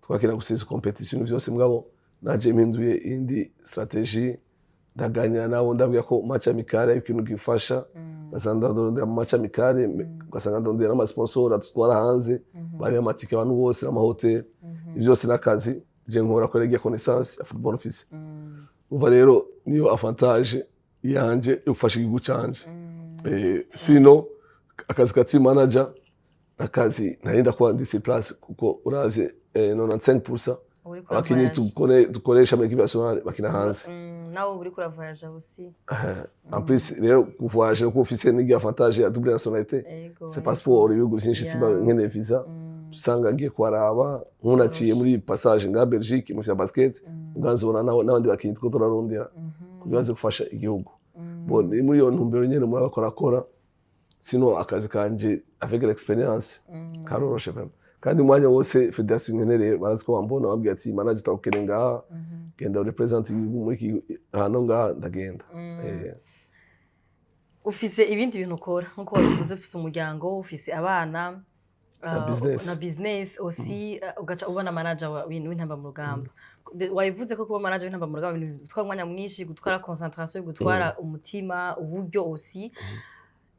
twakina gusa izo compétition vyose. Mugabo naje mpinduye indi stratégie, ndaganira nabo, ndabwira ko match amical ari ikintu gifasha. Ugasanga ndondera mu match amical, ugasanga ndondera n'amasponsor atutwara hanze, bari amatike abantu bose n'amahoteli. Ivyo byose n'akazi je nkora kubera igiye connaissance ya football office. Umva rero niyo avantage yanje yo gufasha igihugu canje. Sino akazi ka team manager akazi ntarinda kuba ndi sur place, kuko uravye 95% Uriko abakinyi uravoyaje. Dukoresha muri équipe nationale bakina hanze. Nawe uriko uravoyaja aussi. En plus rero kuvoyager kuko ufise n'igihe avantage ya double nationalité, c'est passeport ibihugu vyinshi, simba nkeneye visa. Usanga ngiye kuharaba nkunaciye muri passage nga Belgique mu vya basket, ubwanzobona n'abandi bakinyi two turarondera kugira baze gufasha igihugu. Bon, ni muri iyo ntumbero nyene murabakorakora. Sino akazi kanje avec l'expérience karoroshe vraiment, kandi umwanya wose fédération nkenereye barazi ko bambona, bambwira ati: "Manager, turagukeneye ngaha, genda represent igihugu muri iki hano ngaha." Ndagenda. Ufise ibindi bintu ukora nkuko wabivuze, ufise umuryango, ufise abana, Na business. Na business aussi, ugaca ubona manager w'intamba mu rugamba. Wabivuze ko kuba manager w'intamba mu rugamba ibintu bitwara umwanya mwinshi, gutwara concentration, gutwara umutima, uburyo aussi.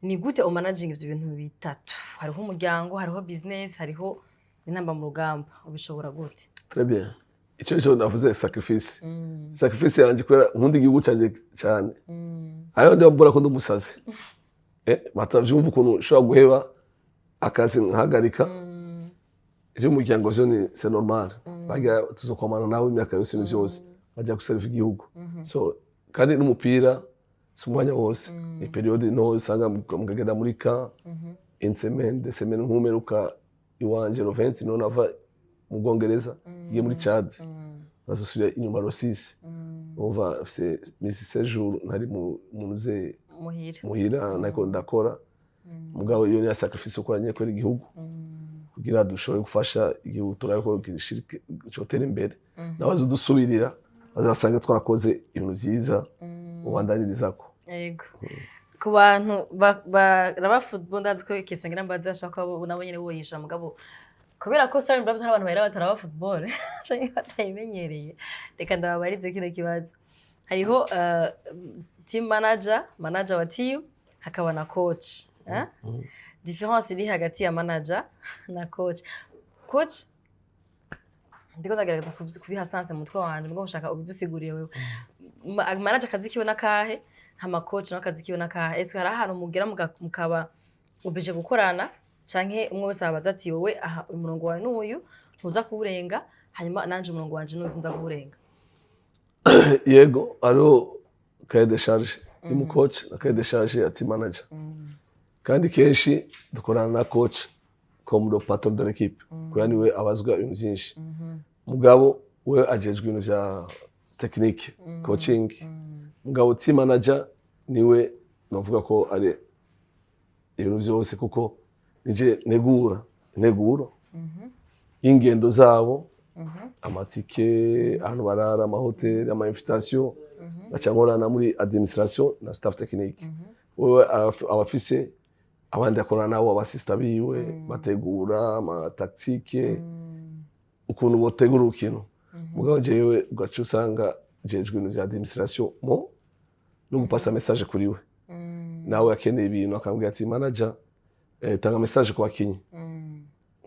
Ni gute umanaging ivyo bintu bitatu? Hariho umuryango, hariho business, hariho intamba mu rugamba. Ubishobora gute? Très bien. Ico nico navuze, sacrifice. Sacrifice yanje kubera nkunda igihugu canje cyane. Hariho ndi mbona ko ndi umusazi. Batavyumva ukuntu nshobora guheba akazi nkahagarika. Ivy'umuryango vyo ni c'est normal. Bagira tuzokwamana nawe imyaka yose ni vyose. Bajya guserva igihugu. So kandi n'umupira si umwanya wose. Ni période nto usanga mukagenda muri camp une semaine, 2 semaines. Nkumeruka iwanje le 20, none ava mu Bwongereza ngiye muri Chad, nkazosubira inyuma le 6. Umva mfise misi 7 jours ntari mu muze muhira. Muhira nariko ndakora. Mugabo iyo ni ya sacrifice ukora nyene kubera igihugu, kugira dushobore gufasha igihugu, turabe ko cotera imbere, n'abazodusubirira bazasanga twarakoze ibintu vyiza ubandanyirizako. Yego. Ku bantu baraba football, ndazi ko question ngira mbaza ashaka ko nabo nyene boyisha, mugabo kubera ko Siren Vibes hari abantu bahera bataraba football canke batayimenyereye, reka ndababarize kino kibazo. Hariho team manager, manager wa team, hakaba na coach, eh? Différence iri hagati ya manager na coach. Coach, ndiko ndagerageza kubiha sens mu mutwe wanje, mugabo nshaka ubidusiguriye wewe. Manager akazi kiwe nakahe? Hama coach nawe akazi kiwe nakahe? Ese hari ahantu mugera mukaba obligé gukorana, canke umwe wese abaza ati: "Wowe aha umurongo wawe n'uyu, ntuza kuwurenga, hanyuma nanje umurongo wanje n'uyu, sinza kuwurenga"? Yego, hariho cahier de charge y'umu coach na cahier de charge ya team manager, kandi kenshi dukorana na coach comme le patron de l'équipe, kubera niwe abazwa ibintu byinshi. Mugabo we ajejwe ibintu vya technique, coaching. Mugabo team manager niwe novuga ko ari ibintu byose, kuko nije negura integuro y'ingendo zabo, amatike, ahantu barara, amahoteli, ama invitation, ngaca nkorana muri administration na staff technique. Wewe aba afise abandi akorana nabo, aba assistants biwe, bategura ama tactique, ukuntu botegura urukino. Mugabo jewe ugaca usanga jejwe ibintu vya administration mo no gupasa message kuri we. Nawe akeneye ibintu akambwira ati: "Manager, tanga message ku bakinyi,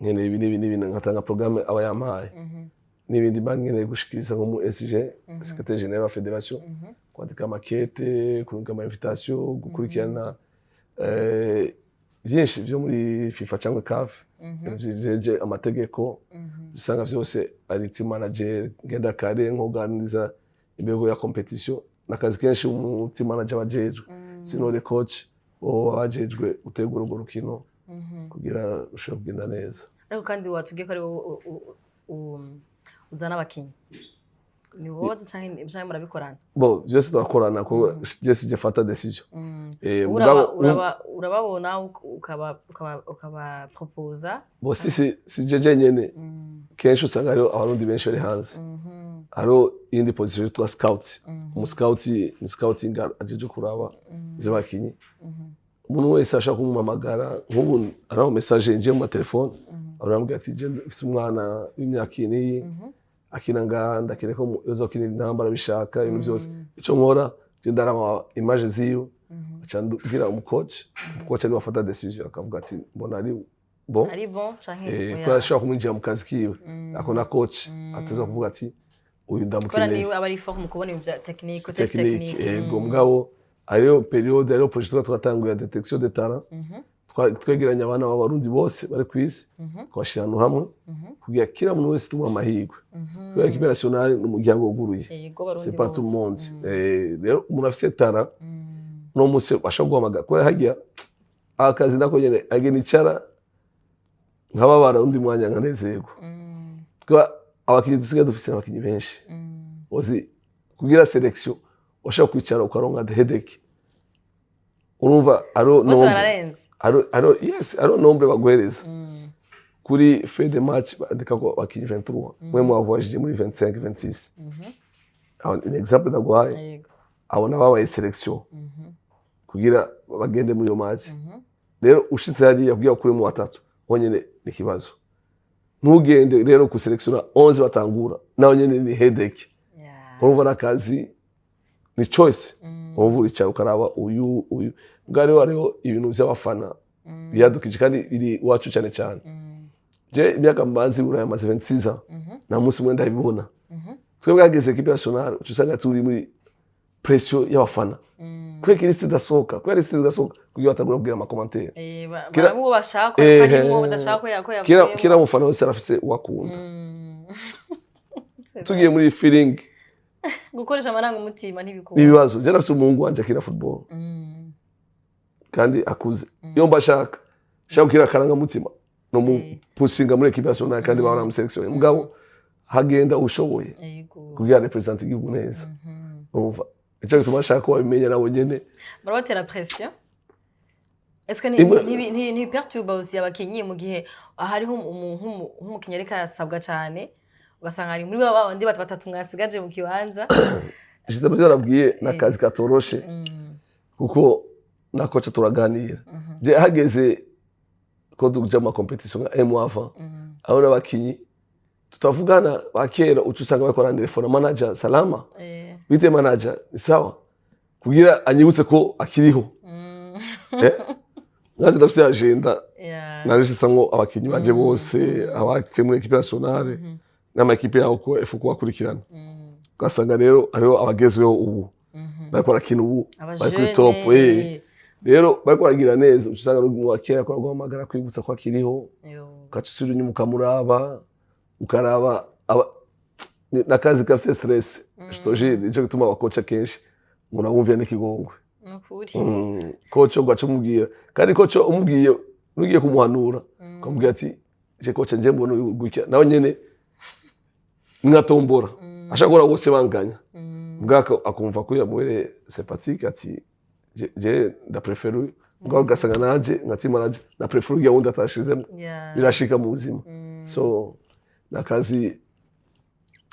nkeneye ibi n'ibi n'ibi." Nkatanga programme aba yampaye n'ibindi mba nkeneye gushikiriza nko mu SG, secrétaire général wa fédération, kwandika amakete, kurunga ama invitation, gukurikirana byinshi byo muri FIFA cyangwa CAF vyeje amategeko. Usanga vyose ari team manager. Ngenda kare nkoganiriza imbere ya compétition, n'akazi kenshi umu team manager bajejwe. Sinon le coach bo bajejwe gutegura urwo rukino kugira rushobore kugenda neza. Ariko kandi watubwiye ko ari wowe uzana abakinyi. Ni wowe waza canke murabikorana? Bon, vyose turakorana, kuko je sije fata décision. Uraba Mugabo urababona ukaba proposa? Bo si je jenyene. Kenshi usanga hariho Abarundi benshi bari hanze. Hariho iyindi position yitwa scout. Umu scout ni scouting, ajeje kuraba ivyo bakinyi. Umuntu wese ashaka kumuhamagara, nk'ubu hariho message yinjiye mu matelefone, arambwira ati: "Je mfise umwana w'imyaka iyi n'iyi, akina ngaha, ndakeneye ko yoza gukinira Intamba, bishaka ibintu byose." Ico nkora, je ndaraba image ziwe, aca mbwira umu coach. Umu coach niwe afata décision, akavuga ati: "Mbona ari bon." Ari bon canke Eh, oya. kubera ashobora kumwinjira mu kazi kiwe. Ako na coach ateza kuvuga ati: "Uyu Kubera ndamukeneye." niwe aba ari fort mu kubona ibintu vya technique, côté technique. technique. Yego, mugabo hariho période, hariho projet tuba twatanguye ya détection de talent. Twegeranya abana b'Abarundi bose bari ku isi, twabashyira ahantu hamwe kugira kila muntu wese tumuha amahirwe, kubera équipe nationale ni umuryango wuguruye. Barundi C'est pas tout le bose. monde. Rero umuntu afise talent uno munsi bashobora guhamagara, kubera harya akazi nako nyene agenda icara nkababara, undi mwanya nkanezerwa, kuba abakinyi dusigaye dufise abakinyi benshi. Uzi kugira sélection washobora kwicara ukaronka headache, urumva aro Bose nombre bararenze. Aro, yes, aro nombre baguhereza kuri feuille de match, bandika ko abakinyi 23, mwe mwavoyagije muri 25, 26. Aho ni exemple ndaguhaye. Abo nababaye sélection kugira bagende muri iyo match. Rero ushitse hariya kugira ukure mu batatu honyene ni ikibazo. Ntugende rero kuselektiona 11 batangura, naho nyene ni headache. Urumva n'akazi ni choice. Urumva uricara ukaraba uyu uyu. Mbwa rero hariho ibintu vy'abafana biyadukije, kandi biri iwacu cyane cyane. Je imyaka mbazi Buraya, maze 26 ans, nta munsi umwe ndabibona. Twebwe hageze équipe nationale, uca usanga turi muri pression y'abafana, kubera ko liste idasohoka, kubera liste idasohoka, kugira batangura kubwira ama commentaires. Baraba uwo bashaka ko harimwo, badashaka ko yavuyemo. Kila mufana wese arafise uwo akunda. C'est Tugiye muri feeling, vrai. Gukoresha amarangamutima ntibikunda. Ibibazo. Je nafise umuhungu wanje akina football kandi akuze. Iyo mba shaka gukira akarangamutima no mu pusinga muri équipe nationale, kandi bahora mu sélection, mugabo hagenda ushoboye kugira représente igihugu neza. Urumva ico gituma nshaka ko babimenya nabo nyene. Barabatera pression. Est-ce que ntibiperturba aussi abakinyi mu gihe hariho nk'umukinyi ariko arasabwa cane, ugasanga ari muri ba bandi batatu mwasigaje mu kibanza? Justement, ivyo narabwiye n'akazi katoroshe, kuko na coach turaganira. Je hageze ko tuja mu ma compétition nka un mois avant, aho n'abakinyi tutavugana bakera, uca usanga bariko barantelefona: "Manager, salama? Bite manager, ni sawa?" Kugira anyibutse ko akiriho. Nanje ndafise agenda narejisamwo abakinyi banje bose, abakiye muri équipe nationale n'ama équipe yabo, ko ifu kubakurikirana. Ugasanga rero hariho abagezweho ubu. Bariko barakina ubu, bari kuri Abajene. top. Rero bariko baragira neza, uca usanga n'uwa kera akora guhamagara kwibutsa ko akiriho. Yo. Ugaca usubira inyuma ukamuraba, ukaraba n'akazi gafise stress. Je te jure, nico gituma abakoca kenshi umuntu abumvira n'ikigongwe. Nukuri. Coach ugaca umubwira, kandi coach umubwiye nugiye kumuhanura, ukamubwira ati: "Je coach, nje mbona uyu gutya," nawe nyene ni nka tombora, ashaka kubona bose banganya bwako, akumva ko yamubereye sympathique, ati: "Je ndaprefera uyu." Mugabo ugasanga nanje nka team manager na prefera uriya wundi atashizemo. Birashika mu buzima. So nakazi,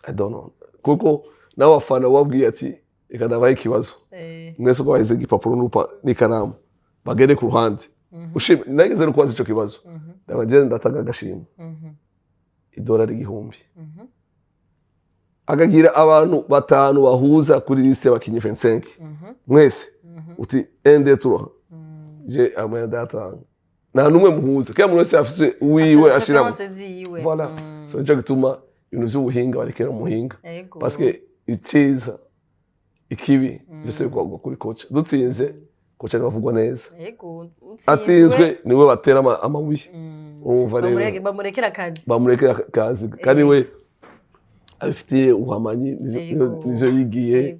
I don't know, kuko n'abafana wabwiye ati: "Reka ndabahe ikibazo." Mwese uko baheze igipapuro n'ikaramu, bagende ku ruhande. Ushime nageze no kubaza ico kibazo. Ndaba ndatanga agashimwe idolari 1000, akagira abantu batanu bahuza kuri liste y'abakinyi 25 mwese, uti 1 2 3, je amwe ndatanga, nta numwe muhuza, kila muntu wese afise uwiwe ashiramo. Préférence ziwe. Voilà. So nico gituma ibintu vy'ubuhinga barekera umuhinga, parce que iciza, ikibi, byose bigwa kuri coach. Dutsinze, coach niwe avugwa neza. Atsinzwe, niwe batera amabuye. Urumva rero, Bamurekera akazi. Bamurekera akazi kandi we abifitiye ubuhamanyi, nivyo yigiye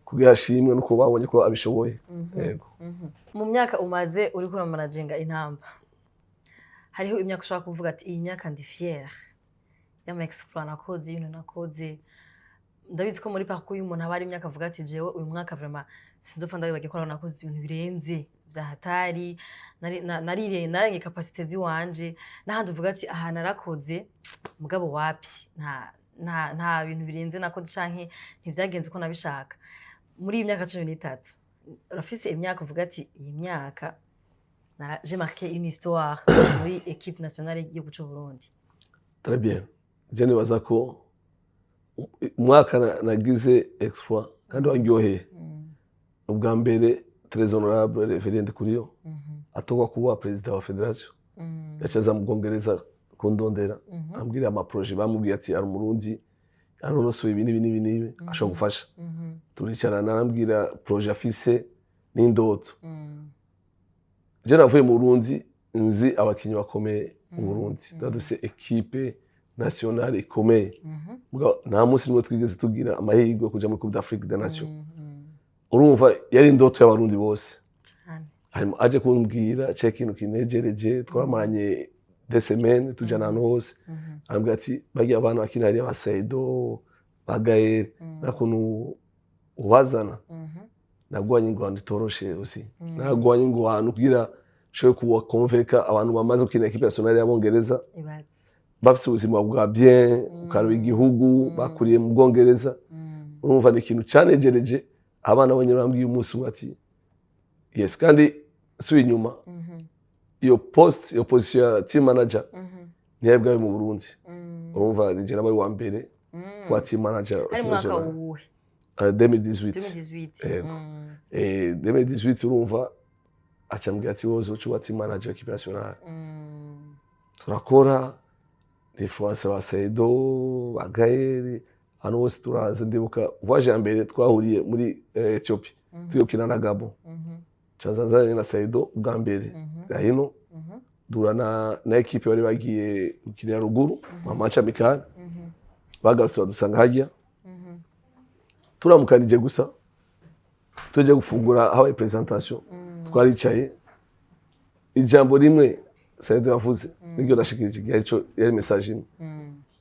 kugira ashimwe nuko babonye ko abishoboye. Yego. Mu myaka umaze uriko uramanaginga Intamba, hariho imyaka ushobora kuvuga ati: "Iyi myaka ndi fier y'ama exploit nakoze, ibintu nakoze." Ndabizi ko muri parcours y'umuntu haba hari imyaka avuga ati: "Jewe uyu mwaka vraiment sinzopfa ndabibagiye ko nakoze ibintu birenze vya hatari, narenge capacité ziwanje." N'ahandi uvuga ati: "Aha narakoze, mugabo wapi, nta bintu birenze nakoze canke ntivyagenze uko nabishaka." Muri iyi myaka 13, urafise imyaka uvuga ati: "Iyi myaka j'ai marqué une histoire muri équipe nationale y'igihugu c'u Burundi"? Très bien. Je nibaza ko umwaka nagize exploit kandi wanryoheye, ubwa mbere très honorable Révérien Ndikuriyo atorwa kuba perezida wa fédération, yaca aza mu Bwongereza kundondera, ambwira amaproje. Bamubwiye ati: "Ari Umurundi yanonosoye ibi n'ibi n'ibi n'ibi, ashobora gufasha." Turicarana, arambwira projet afise n'indoto. Je navuye mu Burundi nzi abakinyi bakomeye mu Burundi, tuba dufise équipe nationale ikomeye. Mugabo nta munsi n'umwe twigeze tugira amahirwe yo kuja muri Coupe d'Afrique des Nations. Urumva yari indoto y'Abarundi bose. Cane. Hanyuma aje kumbwira cya kintu kinejereje, twamaranye des semaines, tujana ahantu hose. Arambwira ati: "Barya abana bakina hariya, ba Saido, ba Gael, nta kuntu ubazana?" Nagwanye ingwano itoroshe aussi, nagwanye ingwano kugira nshobore kubakonveka, abantu bamaze gukina équipe nationale y'Abongereza, Ibaze. bafise ubuzima bwa bien, ukaraba igihugu bakuriye mu Bwongereza. Urumva ni ikintu canejereje. Abana bonyene bambwiye umunsi umwe ati: "Yes." Kandi subiye inyuma, iyo poste, iyo position ya team manager ntiyari bwabe mu Burundi. Urumva nije nabaye uwa mbere wa team manager. Hari mu mwaka wuhe? 2018. 2018. Yego. 2018. Urumva acambwira ati: "Wowe uzoca uba team manager équipe nationale." Turakora influence, ba Saido, ba Gael, ahantu hose turaza. Ndibuka voyage ya mbere twahuriye muri Ethiopia, tugiye gukina na Gabon. Caza nzanye na Saido bwa mbere hino, dura na équipe bari bagiye gukinira ruguru mu match amical. Bagarutse badusanga hajya, turamukanije gusa, tujya gufungura, habaye présentation, twaricaye. Ijambo rimwe Saido yavuze niryo nashikirije igihe, arico yari message imwe: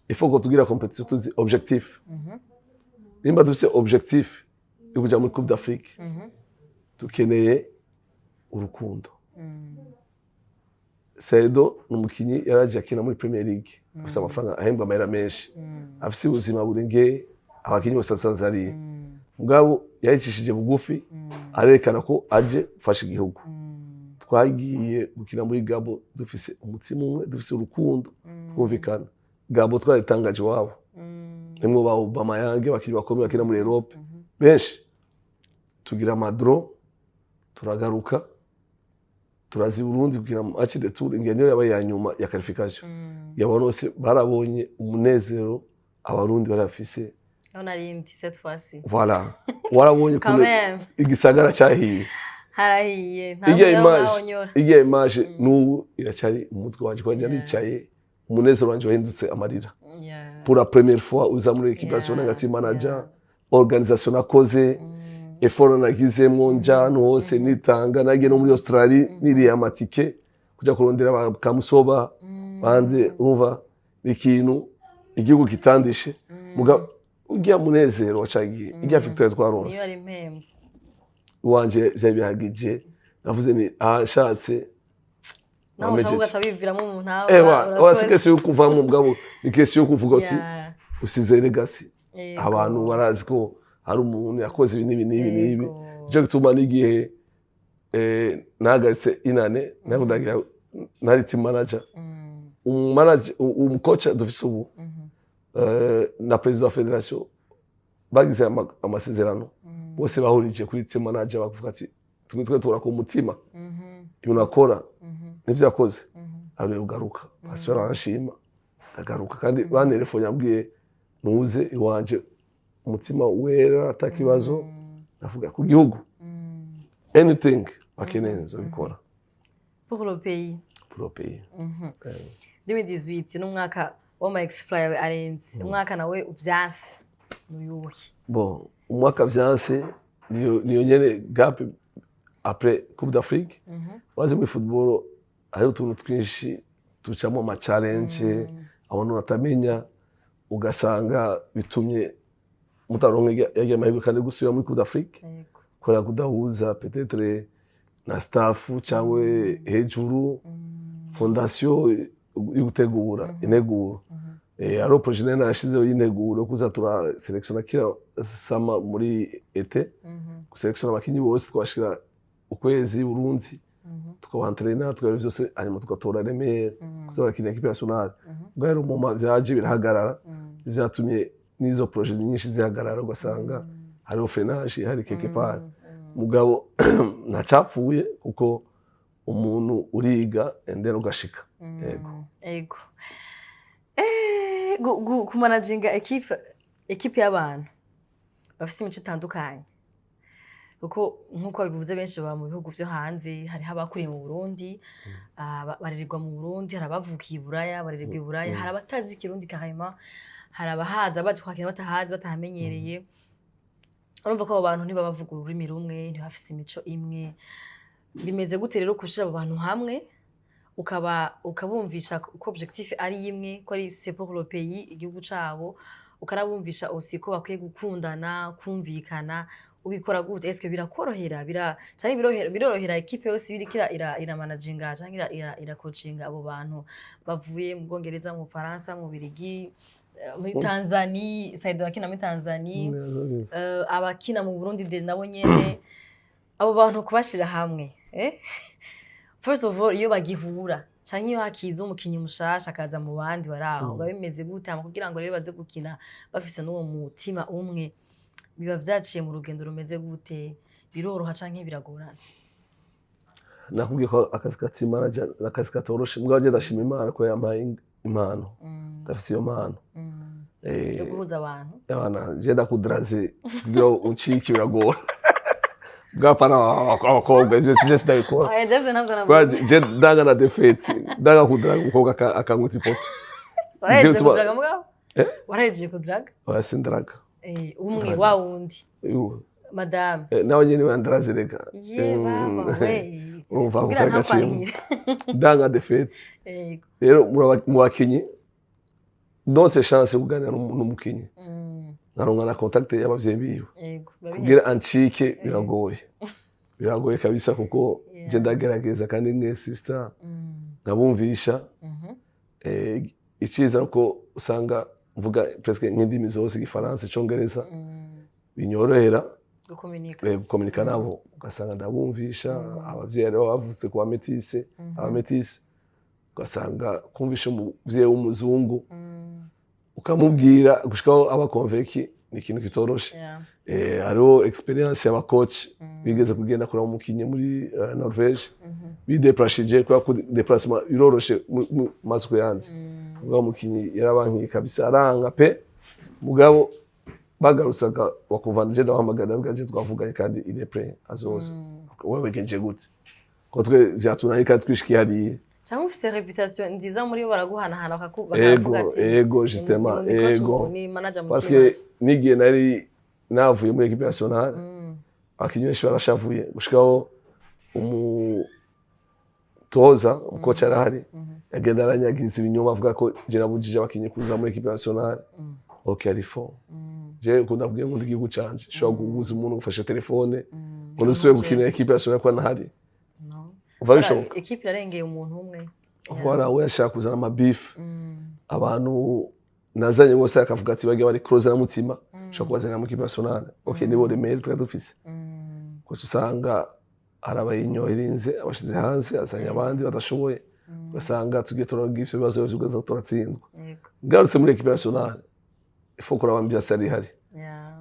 il faut ko tugira compétition tuzi objectif. Nimba dufise objectif yo kuja muri Coupe d'Afrique, dukeneye urukundo. Saido ni umukinyi yaraje akina muri Premier League, afise amafaranga, ahembwa amahera menshi, afise ubuzima burengeye abakinyi bose asanze hariya. Mugabo yaricishije bugufi, arerekana ko aje gufasha igihugu. Twagiye gukina muri Gabo dufise umutima umwe, dufise urukundo, twumvikana. Gabo twaritangaje iwabo, nimwo ba Aubameyang, abakinyi bakomeye bakina muri Europe benshi. Tugira ama draw, turagaruka, turaza i Burundi kugira match de tour. Ingene niyo yabaye ya nyuma ya qualification, abantu bose barabonye umunezero Abarundi bari bafise. Aho narindi cette fois-ci. Voilà. Warabonye Quand ukuntu même. igisagara cyahiye. Harahiye, nta Ijya muntu image, mwahonyora. ijya image n'ubu iracyari mu mutwe wanje, kuko nicaye umunezero wanje wahindutse amarira. Pour la première fois uza muri équipe nationale nka team manager, organisation nakoze, effort nagizemwo, nja ahantu hose nitanga, nagiye no muri Australie niriye amatike kuja kurondera ba Kamusoba bandi. Urumva ni ikintu igihugu kitandishe, muga ujya munezero wacagiye ijya victoire Niyo twaronse ari impembo. Iwanje vyari bihagije, navuze ni ahashatse. Naho ushaka ugaca wiviramo umuntu aho. Ewa, oya, si question yo kuvamo, mugabo ni question yo kuvuga uti usize legacy. Abantu barazi ko hari umuntu yakoze ibi n'ibi n'ibi n'ibi. Nicyo gituma n'igihe nahagaritse inane ntabwo ndagira nari team manager, umumanager, umukoca dufise ubu na perezida wa fédération bagize amasezerano, bose bahurije kuri team manager, bakuvuga ati twe tura ku mutima ibintu akora nivyo yakoze, ari ugaruka basubira baranshima, ndagaruka. Kandi bantelefone yambwiye nuze iwanje umutima wera atakibazo, ndavuga ku gihugu anything bakeneye nzobikora. Pour le pays. Pour le pays. 2018 n'umwaka w'ama exploit yawe arenze, umwaka nawe uvyanse n'uyuhe? Bon, umwaka vyanse niyo nyene gap après Coupe d'Afrique. Wazi muri football hariho utuntu twinshi tucamo, ama challenge abantu batamenya, ugasanga bitumye mutaronka yarya mahirwe kandi gusubira muri Coupe d'Afrique kubera kudahuza peut-être na staff cyangwa hejuru fondation yo gutegura integuro. Hariho projet nari narashizeho y'integuro kuza turaselektiona kira sama muri été, guselektiona abakinyi bose, twashira ukwezi Burundi, tukabantrena, tukaba vyose, hanyuma tugatora Remere kuza barakina équipe nationale. Ubwo rero mu vyaje birahagarara, vyatumye n'izo projet nyinshi zihagarara, ugasanga hariho freinage hari quelque part. Mugabo ntacapfuye kuko umuntu uriga and then ugashika. Yego. Ego. Kumanaginga équipe y'abantu bafise imico itandukanye, kuko nk'uko bivuze benshi baba mu bihugu vyo hanze, hariho abakuriye mu Burundi, barererwa mu Burundi, hari abavukiye i Buraya barererwa i Buraya, hari abatazi ikirundi carrément, hari abahaza baje kwakira batahazi, batahamenyereye. Urumva ko abo bantu ntibaba bavuga ururimi rumwe, ntibafise imico imwe. Bimeze gute rero gushira abo bantu hamwe, ukaba ukabumvisha ko objectif ari imwe, ko ari c'est pour le pays, igihugu cabo, ukanabumvisha aussi ko bakwiye gukundana, kumvikana? Ubikora gute? Est-ce que birakorohera, bira canke birorohera équipe yose ibiriko iramanaginga canke iracoachinga abo bantu bavuye mu Bwongereza, mu Bufaransa, mu Birigi, muri Tanzanie, Saido akina muri Tanzanie, Neza neza. Abakina mu Burundi de nabo nyene, abo bantu kubashira hamwe, eh? First of all, iyo bagihura canke iyo hakiza umukinyi mushasha akaza mu bandi bari aho, biba bimeze gute? Hama kugira ngo rero baze gukina bafise n'uwo mutima umwe, biba vyaciye mu rugendo rumeze gute? Biroroha canke biragorana? Nakubwiye ko akazi ka team manager ni akazi katoroshe, mugabo njye ndashima Imana ko yampaye impano, ndafise iyo mpano. Yo guhuza abantu. Abana je ndakudaraze kugira ngo uncike biragora, bwapana abakobwa ivyo sije sinabikora. Oya, jewe navyo Kubera navuze. je ndanga na défaite, ndanga kudaraga umukobwa akankutsa ipoto. Warahejeje Ivyo tuba- kudaraga mugabo? Eh? Warahejeje kudaraga? Oya, sindaraga. Umwe Draga. wa wundi Yuh. madame. Nawe nyene wandaraze reka. Ye baba we. Urumva ako Kugira kari gaciyemo. ntakwankire. Ndanga défaite. Rero mu bakinyi donse chance yo kuganira n'umukinyi, nkaronka na contact y'abavyeyi biwe, Biba kugira ancike biragoye, biragoye kabisa, kuko je ndagerageza kandi mwe sister nkabumvisha. Iciza nuko usanga mvuga presque nk'indimi zose, igifaransa, icongereza, binyorohera Gukominika. Gukominika nabo, ugasanga ndabumvisha. Abavyeyi rero bavutse ku bametise, abametise, ugasanga kumvisha umuvyeyi w'umuzungu, ukamubwira gushikaho aba convaincu, ni ikintu kitoroshe. Hariho expérience y'abacoach bigeze kugenda kuraba umukinyi muri Norvège, bideplashije, kubera ko déplacement biroroshe mu masuku yanze. Mugabo umukinyi yarabankiye kabisa, aranga pe. Mugabo Bagarutse bakumva nje ndabahamagara, ndavuga nje twavuganye kandi il est prêt, azoza. Wewe wigenje gute ko twe vyatunaniye kandi twishikiye hariya? Cyangwa ufise réputation nziza muri bo, baraguhanahana Ego. bakavuga ati Ego, justement. Ni coach, Ego. ni manager Parce mutima. que nigihe nari navuye muri équipe nationale, abakinyi benshi barashavuye, gushikaho umutoza, umukoci arahari, yagenda aranyagiriza ibinyoma, avuga ko je nabujije abakinyi kuza muri équipe nationale. OK, ari faux. Je ukunda kubwira ngo igihugu canje shobora guhuza umuntu gufasha telefone ngo nusubire gukina équipe nationale ko ntahari. No. Uva bishoboka. Équipe irarengeye umuntu umwe. Voilà, we yashaka kuzana amabifu. Abantu nazanye bose akavuga ati bagiye bari close na Mutima, ushobora kubazanira mu équipe nationale. OK, nibo remere twari dufise, kuko usanga hari abayinyorinze abashize hanze, azanye abandi badashoboye, ugasanga tugiye turagira ivyo bibazo byose, ugasanga turatsindwa. Ngarutse muri équipe nationale, il faut kuraba ambiance yari ihari.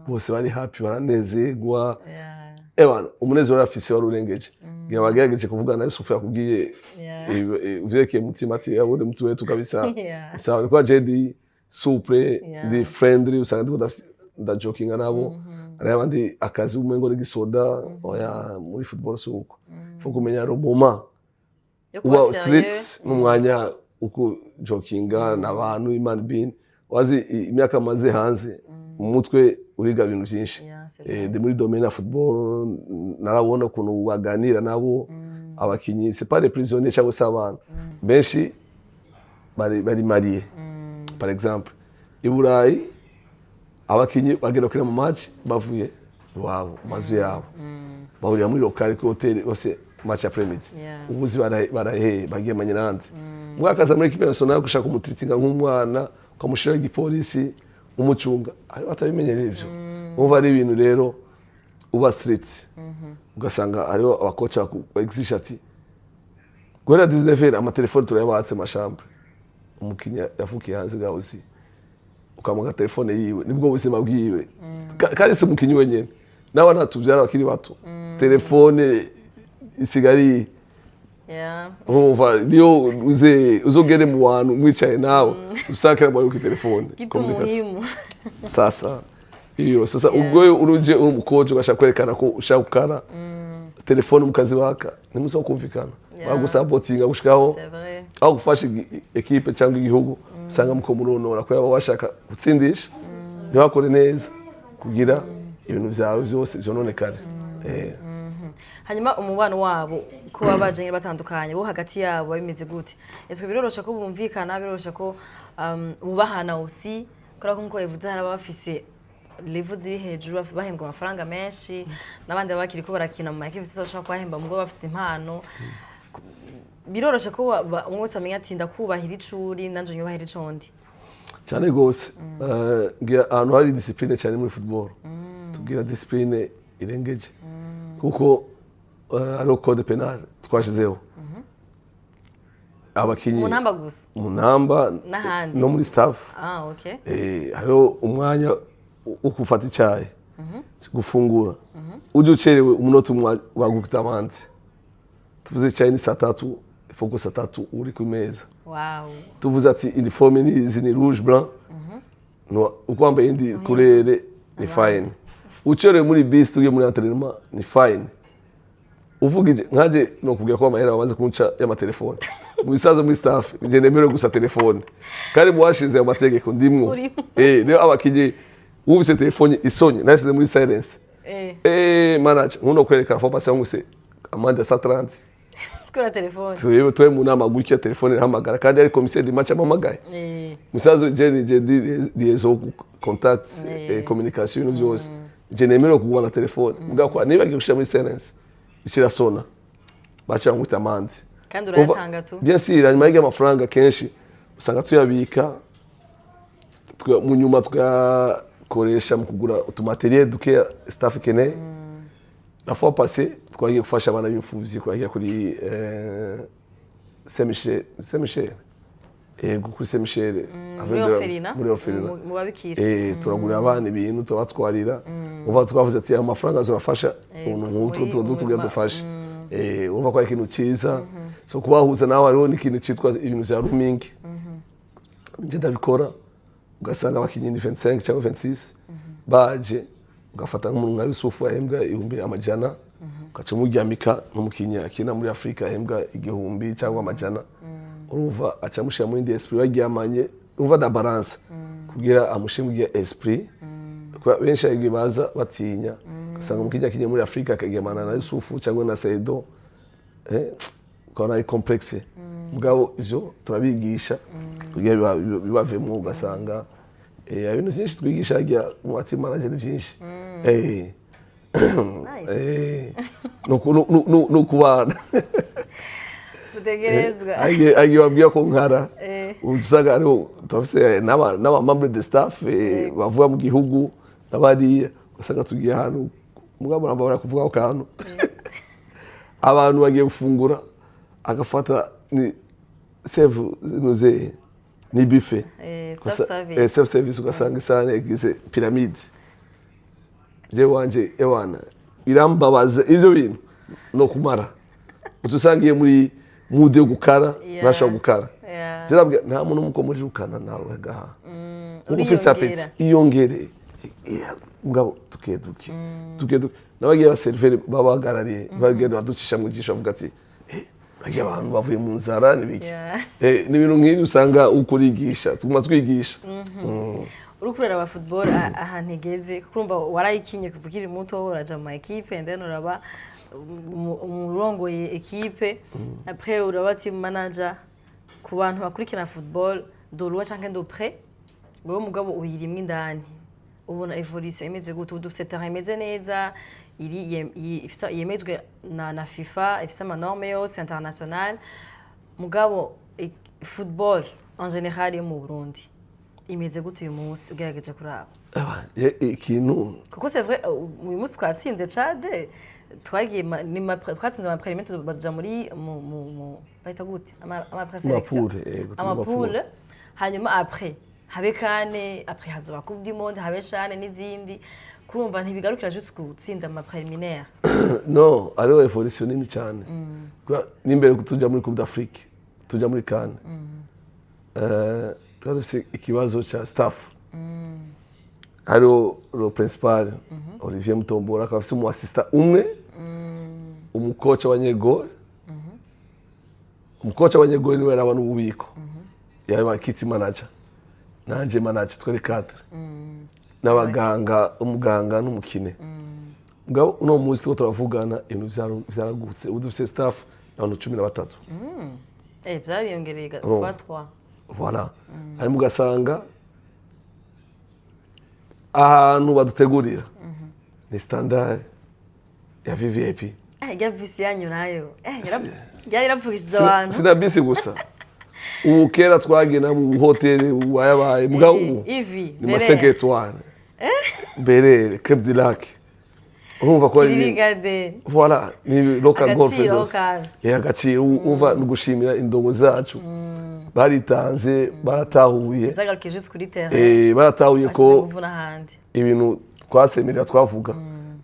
Bose bari happy, baranezerwa. Ebana, umunezero wari afise wari urengeje. Ngira bagerageje kuvugana na Yusufu, yakubwiye uvyerekeye Mutima ati abone mtu wetu kabisa. Sawa, nikuwa je ndi souple, ndi friendly, usanga ndiko ndajokinga nabo. Hariho abandi akazi umengo n'igisoda. Oya, muri football si uko. Faut kumenya le moment Yo kuba uba sérieux. strict n'umwanya uko jokinga n'abantu. Imana bin wazi imyaka maze hanze, mu mutwe uriga ibintu byinshi. Yeah, c'est Ndi muri domaine ya football, narabona ukuntu baganira nabo abakinyi. C'est pas les prisonniers cyangwa se abana benshi bari mariés. Par exemple, i Burayi abakinyi bagenda kureba mu match bavuye iwabo mu mazu yabo, bahurira muri local kuri hôtel bose, match après midi. Ubuzi baraheye bagiye manyirande, mwakaza muri équipe nationale gushaka kumutiritinga nk'umwana, ukamushiraho igipolisi umucunga, ariko atabimenyereye ivyo. Umva, ari ibintu rero uba strict, ugasanga hariho abakoca baexige ati guhera 19 amatelefone turayabatse ma chambre. Umukinnyi yavukiye hanze gawuzi, ukamuha telefone yiwe, nibwo buzima bwiwe. Kandi si umukinnyi wenyine, n'abana tubyara bakiri bato, telefone isigaye ari urumva niyo uze uzogere mu bantu mwicaye nawe usakira mu kuri telefone. Kitu Communication. muhimu. Sasa iyo sasa ubwo uruje uri umukoci, ugashaka kwerekana ko ushaka gukara telefone mukazi waka, ntimuzo kumvikana. Bagusabotinga gushikaho C'est vrai. aho gufasha équipe cyangwa igihugu, usanga muko muronora kubera baba bashaka gutsindisha, ntibakore neza kugira ibintu vyawe vyose vyononekare. Hanyuma umubano wabo, ko baba bajanye batandukanye, bo hagati yabo bimeze gute? Ese birorosha ko bumvikana, birorosha ko bubahana aussi? Kubera ko nkuko bivuze, hari ababa bafise level ziri hejuru, bahembwa amafaranga menshi, n'abandi baba bakiriko barakina mu ma équipe bashobora kubahemba mugo bafise impano. Biroroshe ko umwe wese amenya ati ndakubahira ico uri, nanje unyubahira ico ndi? Cyane rwose. Ngira ahantu hari discipline cyane muri football, tugira discipline irengeje, kuko hariho code pénal twashizeho abakinyi. Mu ntamba gusa? Mu ntamba. N'ahandi? No muri staff. Ah, okay. Hariho umwanya wo gufata icyayi, gufungura. Ujya ucerewe umunota umwe, bagukita amande. Tuvuze icyayi ni saa 3, ifoko saa 3 uri ku meza. Tuvuze ati uniforme ni izi, ni rouge blanc, no uko wambaye indi couleur ni fine. Ucerewe muri bus tugiye muri entraînement ni fine. Uvugije nkaje no kubwira ko amahera bamaze kunca y'amatelefone mu bisazo muri staff, nje nemerewe gusa telefone, kandi mu washize ayo mategeko ndimwo. Urimo. Rero abakinyi, wumvise telefone isonye nashyize muri silence, manager nkuno kwerekana fo pasi nguse amande ya 130. Kuri telefone. Tuwe mu nama gutya, telefone irahamagara, kandi ari commissaire de match amamagaye. Musazo je ndi liaison, contact, communication, ibintu byose. Je nemerewe kuguma na telefone, mugabo kwa niba gushira muri silence ikirasona, baca ngwita amande. Kandi urayatanga tu? Bien sûr. Hanyuma y'ayo amafaranga kenshi usanga tuyabika, mu nyuma tugakoresha mu kugura utumatériel dukeya staff ikeneye. La fois passée twagiye gufasha abana b'imfuvyi, twagiye kuri Saint Michel, Saint Michel, yego, kuri Saint Michel. Muri orphelinat. Muri orphelinat. Mu babikira. Turagurira abana ibintu, tubatwarira. Uva twavuze ati aya mafaranga azobafasha utuntu nk'utwo, tuba tugira dufashe. Urumva ko ari ikintu cyiza. So kubahuza nawe, hariho n'ikintu cyitwa ibintu vya rooming, nje ndabikora, ugasanga abakinyi ni 25 cyangwa 26. Baje ugafata nk'umuntu nka Yusufu ahembwa 100,000, ugaca umuryamika nk'umukinyi akina muri Afurika ahembwa 1000 cyangwa 100, urumva aca amushyira muri indi esprit baryamanye. Urumva da balance kugira amushyire muri esprit. Kubera benshi hari igihe baza batinya, ugasanga umukinyi akinye muri Afurika akaryamana na Yusufu cyangwa na Saido, ukabona ari complexe. Mugabo ivyo turabigisha kugira bibavemo. Ugasanga ibintu byinshi twigisha harya mu team manager ni byinshi. Nice. No kubana. Utegerezwa. Agiye babwira ko nkara usanga hariho, turafise n'aba membre de staff bavuga mu gihugu n'abariya, ugasanga tugiye ahantu, mugabo namba kuvuga ako kantu, abantu bagiye gufungura, agafata ni self nuze ni buffet. Self service. Self service, ugasanga isahani yagize pyramide. Je wanje, ewana, birambabaza ivyo bintu no kumara utusanga iyo muri mood yo gukara, ntashobora gukara. Je nabwira nta muntu muko muri rukana nawe gaha uba ufise Uriyongera. appétit, iyongere. Yeah, mugabo duke duke duke duke. N'abagiye abaseriveri baba bahagarariye bagenda baducisha mu jisho, bavuga ati: "Eh, bagiye abantu bavuye mu nzara n'ibiki." Ni ibintu nk'ibyo usanga uko urigisha, tuguma twigisha. Uriko uraraba football ahantu igeze, kuko urumva warayikinye kuva ukiri muto, uraja mu ma équipe and then uraba umurongoye équipe, après uraba team manager. Ku bantu bakurikirana football de loin canke de près, wewe mugabo uyirimwo indani, ubona évolution imeze gute? Ubu dufise terrain imeze neza, iri yemejwe na FIFA, ifise ama norme yose international. Mugabo football en général yo mu Burundi imeze gute uyu munsi ugerageje kuraba? Aba, ikintu Kuko c'est vrai, uyu munsi twatsinze Chad, twagiye twatsinze ama préliminaire, baja muri mu bahita gute, ama présélection. Ama poule, yego, turi mu Ama poule. Ma poule. Hanyuma après habe CAN, après hazoba Coupe du Monde, habe CHAN n'izindi. Kurumva ntibigarukira juste gutsinda ama préliminaire. No, hariho évolution nini cyane. Kubera n'imbere tujya muri Coupe d'Afrique, tujya muri CAN, twari dufise ikibazo cya staff. Hariho le principal Olivier Mutombora, akaba afise umu assistant umwe, umukoca w'abanyegoli. Umukoca w'abanyegoli niwe yaraba n'ububiko, yari kit manager, nanje manager, twari quatre, n'abaganga, umuganga n'umukine. Mugabo uno munsi turiko turavugana, ibintu vyaragutse. Ubu dufise staff abantu 13. Byariyongereye Urumva. Fois 3. Voilà. Hanyuma ugasanga ahantu badutegurira ni standard ya VVIP. Rya bisi yanyu nayo yari irapfukishije abantu. Sina bisi gusa, ubu kera twagenda mu hoteli wayabaye, mugabo ubu Ivi ni ma 5 étoiles, Berere, Club du Lac, urumva ko ari ibintu- Kirigade. Voilà, ni local golf Agaciro zose. kabi. Agaciro. Umva, ni ugushimira indongo zacu, baritanze, baratahuye. Byagarukiye juste kuri terrain. Baratahuye ko bashyize ingufu n'ahandi. Ibintu twasemerera, twavuga,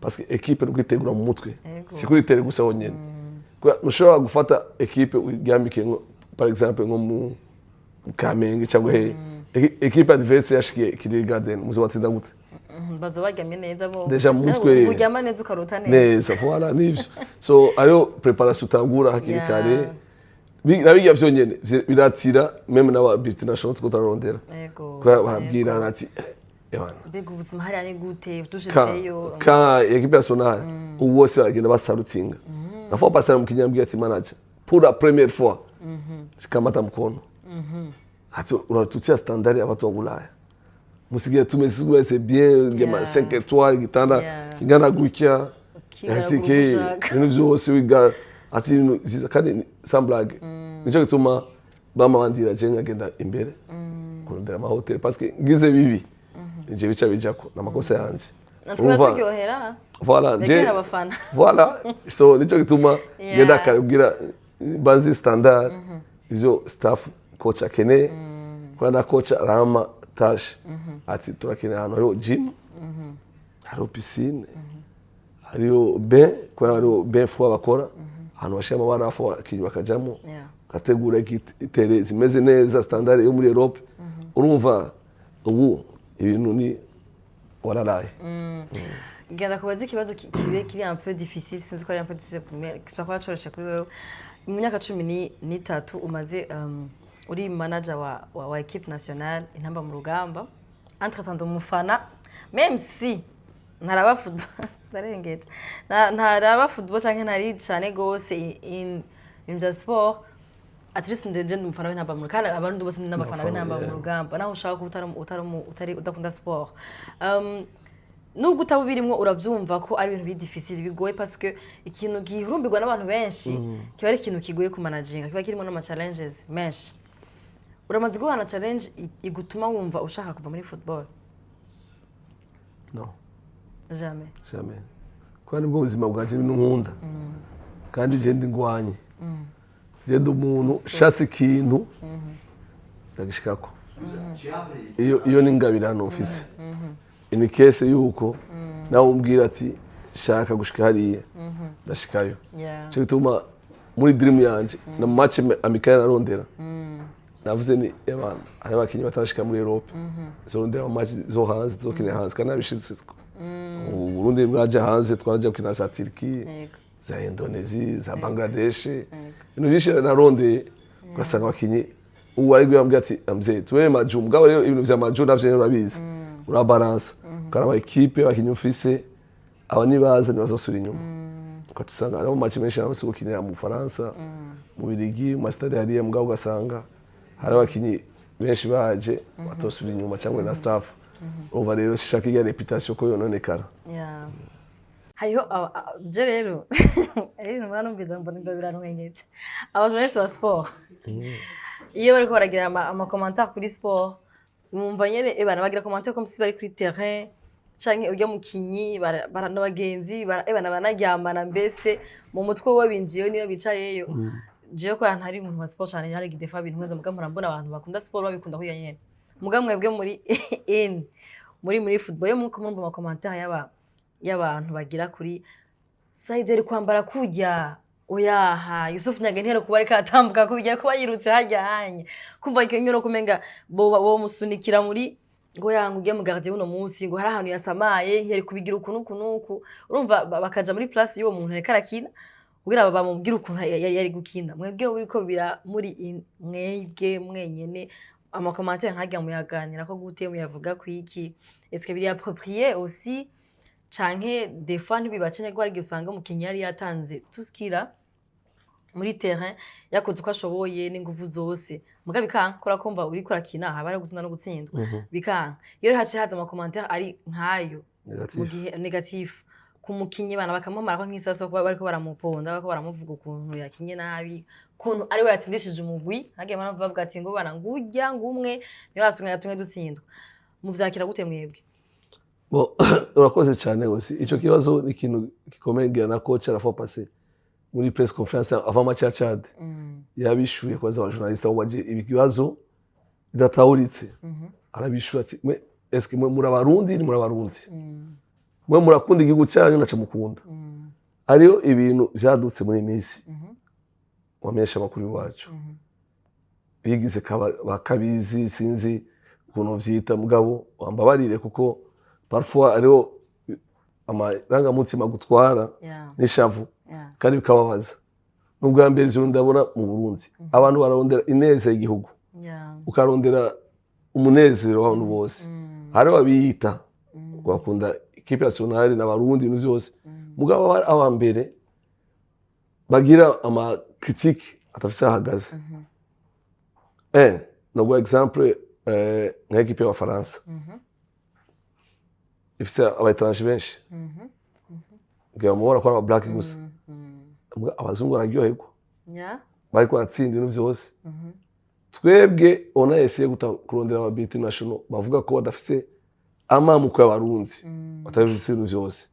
parce que équipe ni kwitegura mu mutwe, si kuri terrain gusa honyine. Kubera ntushobora gufata équipe uryamike nko par exemple nko mu Kamenge cyangwa hehe. Équipe adverse yashikiye Kiriri Garden, muzobatsinda gute? Baza baryamye neza bo. Déjà mu mutwe- Uryama neza ukarota neza. Neza, voilà, nivyo. So ariyo préparation utangura hakiri kare. Na bijya vyonyene biratira même n'aba multinational two turarondera, kubera barabwirana ati: "Eh, ewana." Mbega ubuzima hariya ni gute Ka dushitseyo? Ka équipe nationale, ubu bose baragenda basarutinga. La fois passée mu kinyambwiye ati: "Manager, pour la première fois shikamata mkono." Ati: "Unatutia standard ya watu wa Ulaya, musigaye tumeze wese bien ngema 5 étoiles, igitanda kingana gutya." Kingana Ati gutya ke ushaka. Ibintu byose wiga, ati ibintu vyiza kandi sans blague. Nico gituma bama bandira je nkagenda imbere kurondera amahoteli, parce que ngize bibi nje bica bijako namakosa yanje. Natwe Urumva? turyohera. Voilà, nje Begera abafana. Voilà, so nico gituma ngenda kare kugira banzi standard ivyo staff coach akeneye, kubera na coach arama tâche ati: "Turakeneye ahantu hariho gym, hariho piscine, hariho bain," kubera hariho bain froid bakora, ahantu bashira amabarafu abakinyi bakajamo, gategura itere zimeze neza, standard yo muri Europe. Urumva ubu ibintu ni Wararaye. Genda kubaza ikibazo kibe kiri un peu difficile, sinzi ko ari un peu difficile pour moi, gishobora kuba coroshe kuri wewe. Mu myaka 13 umaze uri manager wa équipe nationale Intamba mu Rugamba, entre temps umufana, même si ntaraba football, ndarengeje, ntaraba football canke ntari cane gose in the sport, at least ndeje ndi umufana w'Intamba mu, kandi Abarundi bose ni n'abafana b'Intamba mu Rugamba, naho ushaka kuba utari udakunda sport, nubwo utaba ubirimwo, uravyumva ko ari ibintu biri difficile, bigoye, parce que ikintu gihurumbirwa n'abantu benshi kiba ari ikintu kigoye kumanaginga, kiba kirimo n'ama challenges menshi. Uramaze guhura na challenge igutuma wumva ushaka kuva muri football? No. Jamais? Jamais, kuko nibwo buzima bwanje, ibintu nkunda, kandi je ndi ngwanye, je ndi umuntu ushatse ikintu ndagishikako. Iyo ni ingabirano mfise, in case yuko nawe umbwira ati shaka gushika hariya, ndashikayo. Cyo gituma muri dream yanje na match amical narondera, navuze ni ebana, hari abakinyi batarashika muri Europe, zorondera ama match zo hanze, zokinira hanze, kandi nabishitse. Uburundi bwaje hanze, twaraja gukina za Turquie, za Indonesia, za Bangladesh, ibintu byinshi narondeye, ugasanga abakinyi ubu ari yambwiye ati: "Mzee, tuwe maju." Mugabo rero ibintu vya maju navyo rero urabizi, urabalansa, ukaraba ekipe, abakinyi ufise, aba nibaza ntibazosubira inyuma, ugaca hariho match menshi naronse gukinira mu Bufaransa, mu Birigi, mu masitade hariya, mugabo ugasanga hari abakinyi benshi baje batosubira inyuma cyangwa na staff. Urumva rero shaka iya réputation ko yononekara. Yeah. Hariho je rero ibintu muranumviza mbona ibyo birantwengeje. Abajournaliste ba sport, iyo bariko baragira ama commentaire kuri sport, wumva nyene ebana bagira commentaire comme si bari kuri terrain canke urya mukinyi n'abagenzi ebana banaryamana, mbese mu mutwe we binjiyeyo niyo bicayeyo. Jewe ko ntari umuntu wa sport cane, hari des fois ibintu nkenza, muga mpora mbona abantu bakunda sport babikunda kurya nyene. Muga mwebwe muri in muri football, yo muko murumva ama commentaire y'abantu bagira kuri Saido yari kwambara kurya, oyaha Yusuf Nyange ntiyari kuba ariko atambuka kurya, kuba yirutse harya hanye, kumva icyo nyine kumenga bo musunikira muri ngo yanga ugiye mu gardien uno munsi, ngo hari ahantu yasamaye, ntiyari kubigira uku n'uku n'uku. Urumva bakaja muri place y'uwo muntu ariko arakina kugira bamubwire ukuntu yari gukina. Mwebwe uriko bira muri mwebwe mwenyene, ama commentaire nkarya muyaganira ko gute? Muyavuga kwiki? Est-ce que biri approprié aussi, canke des fois ntibibacene ko hari igihe usanga umukinyi yari yatanze tout ce qu'il a muri terrain, yakoze uko ashoboye n'inguvu zose, muga bikanka kubera kumva uriko urakina, haba hari gutsinda no gutsindwa, bikanka? Iyo rero haciye haza ama commentaire ari nkayo mu Négatif. gihe négatif ku mukinyi, bana bakamumara ko nk'isaso, kuba bariko baramuponda, bariko baramuvuga ukuntu yakinye nabi, ukuntu ari we yatsindishije umugwi, hagiye baravuga ati ngo bana ngurya ngumwe niwe yatumye dutsindwa. Muvyakira gute mwebwe? Bon, urakoze cyane rwose. Icyo kibazo ni ikintu gikomeye. Ngira na coach la fois passée muri press conference avant match ya Chad yabishuye kubaza abajournaliste aho baje ibibazo bidatawuritse, arabishura ati: "Mwe, eske mwe muri Abarundi? Ni muri Abarundi, mwe murakunda igihugu cyanyu, naca mukunda." Hariho ibintu vyadutse muri iyi minsi, wamenyesha amakuru iwacu bigize bakabizi, sinzi ukuntu vyita, mugabo wambabarire, kuko parfois hariho amarangamutima gutwara n'ishavu kandi bikababaza. N'ubwa mbere ivyo ndabona mu Burundi, abantu bararondera ineza y'igihugu, ukarondera umunezero w'abantu bose. Hariho abiyita bakunda équipe nationale n'Abarundi, ibintu vyose, mugabo aba mbere bagira ama critique atafise aho ahagaze. Noguha exemple nka équipe y'Abafaransa ifise aba étranger benshi, ngira mubona ko ari aba black gusa. Muga abazungu bararyoherwa bariko baratsinda ibintu vyose. Twebwe on a essayé kurondera aba multinational bavuga ko badafise amamuko y'Abarundi, batafise ibintu vyose,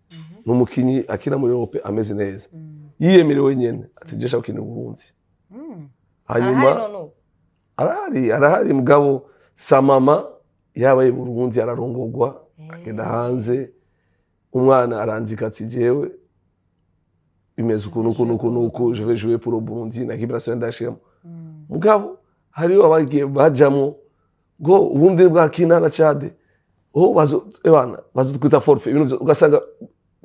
n'umukinyi akina muri Europe ameze neza, yiyemerewe nyene ati: "Je shaka gukinira Uburundi." Hanyuma arahari none ubu? Arahari, arahari, mugabo samama yabaye Burundi, ararongogwa, agenda hanze, umwana arandika ati: "Jewe bimeze uku nuku nuku nuku, je vais jouer pour le Burundi na équipe nationale ndashiramo." Mugabo hariho abagiye bajamwo ngo ubundi bwakina na Chad. Oh, bazo ebana bazotwita forfait, ibintu ugasanga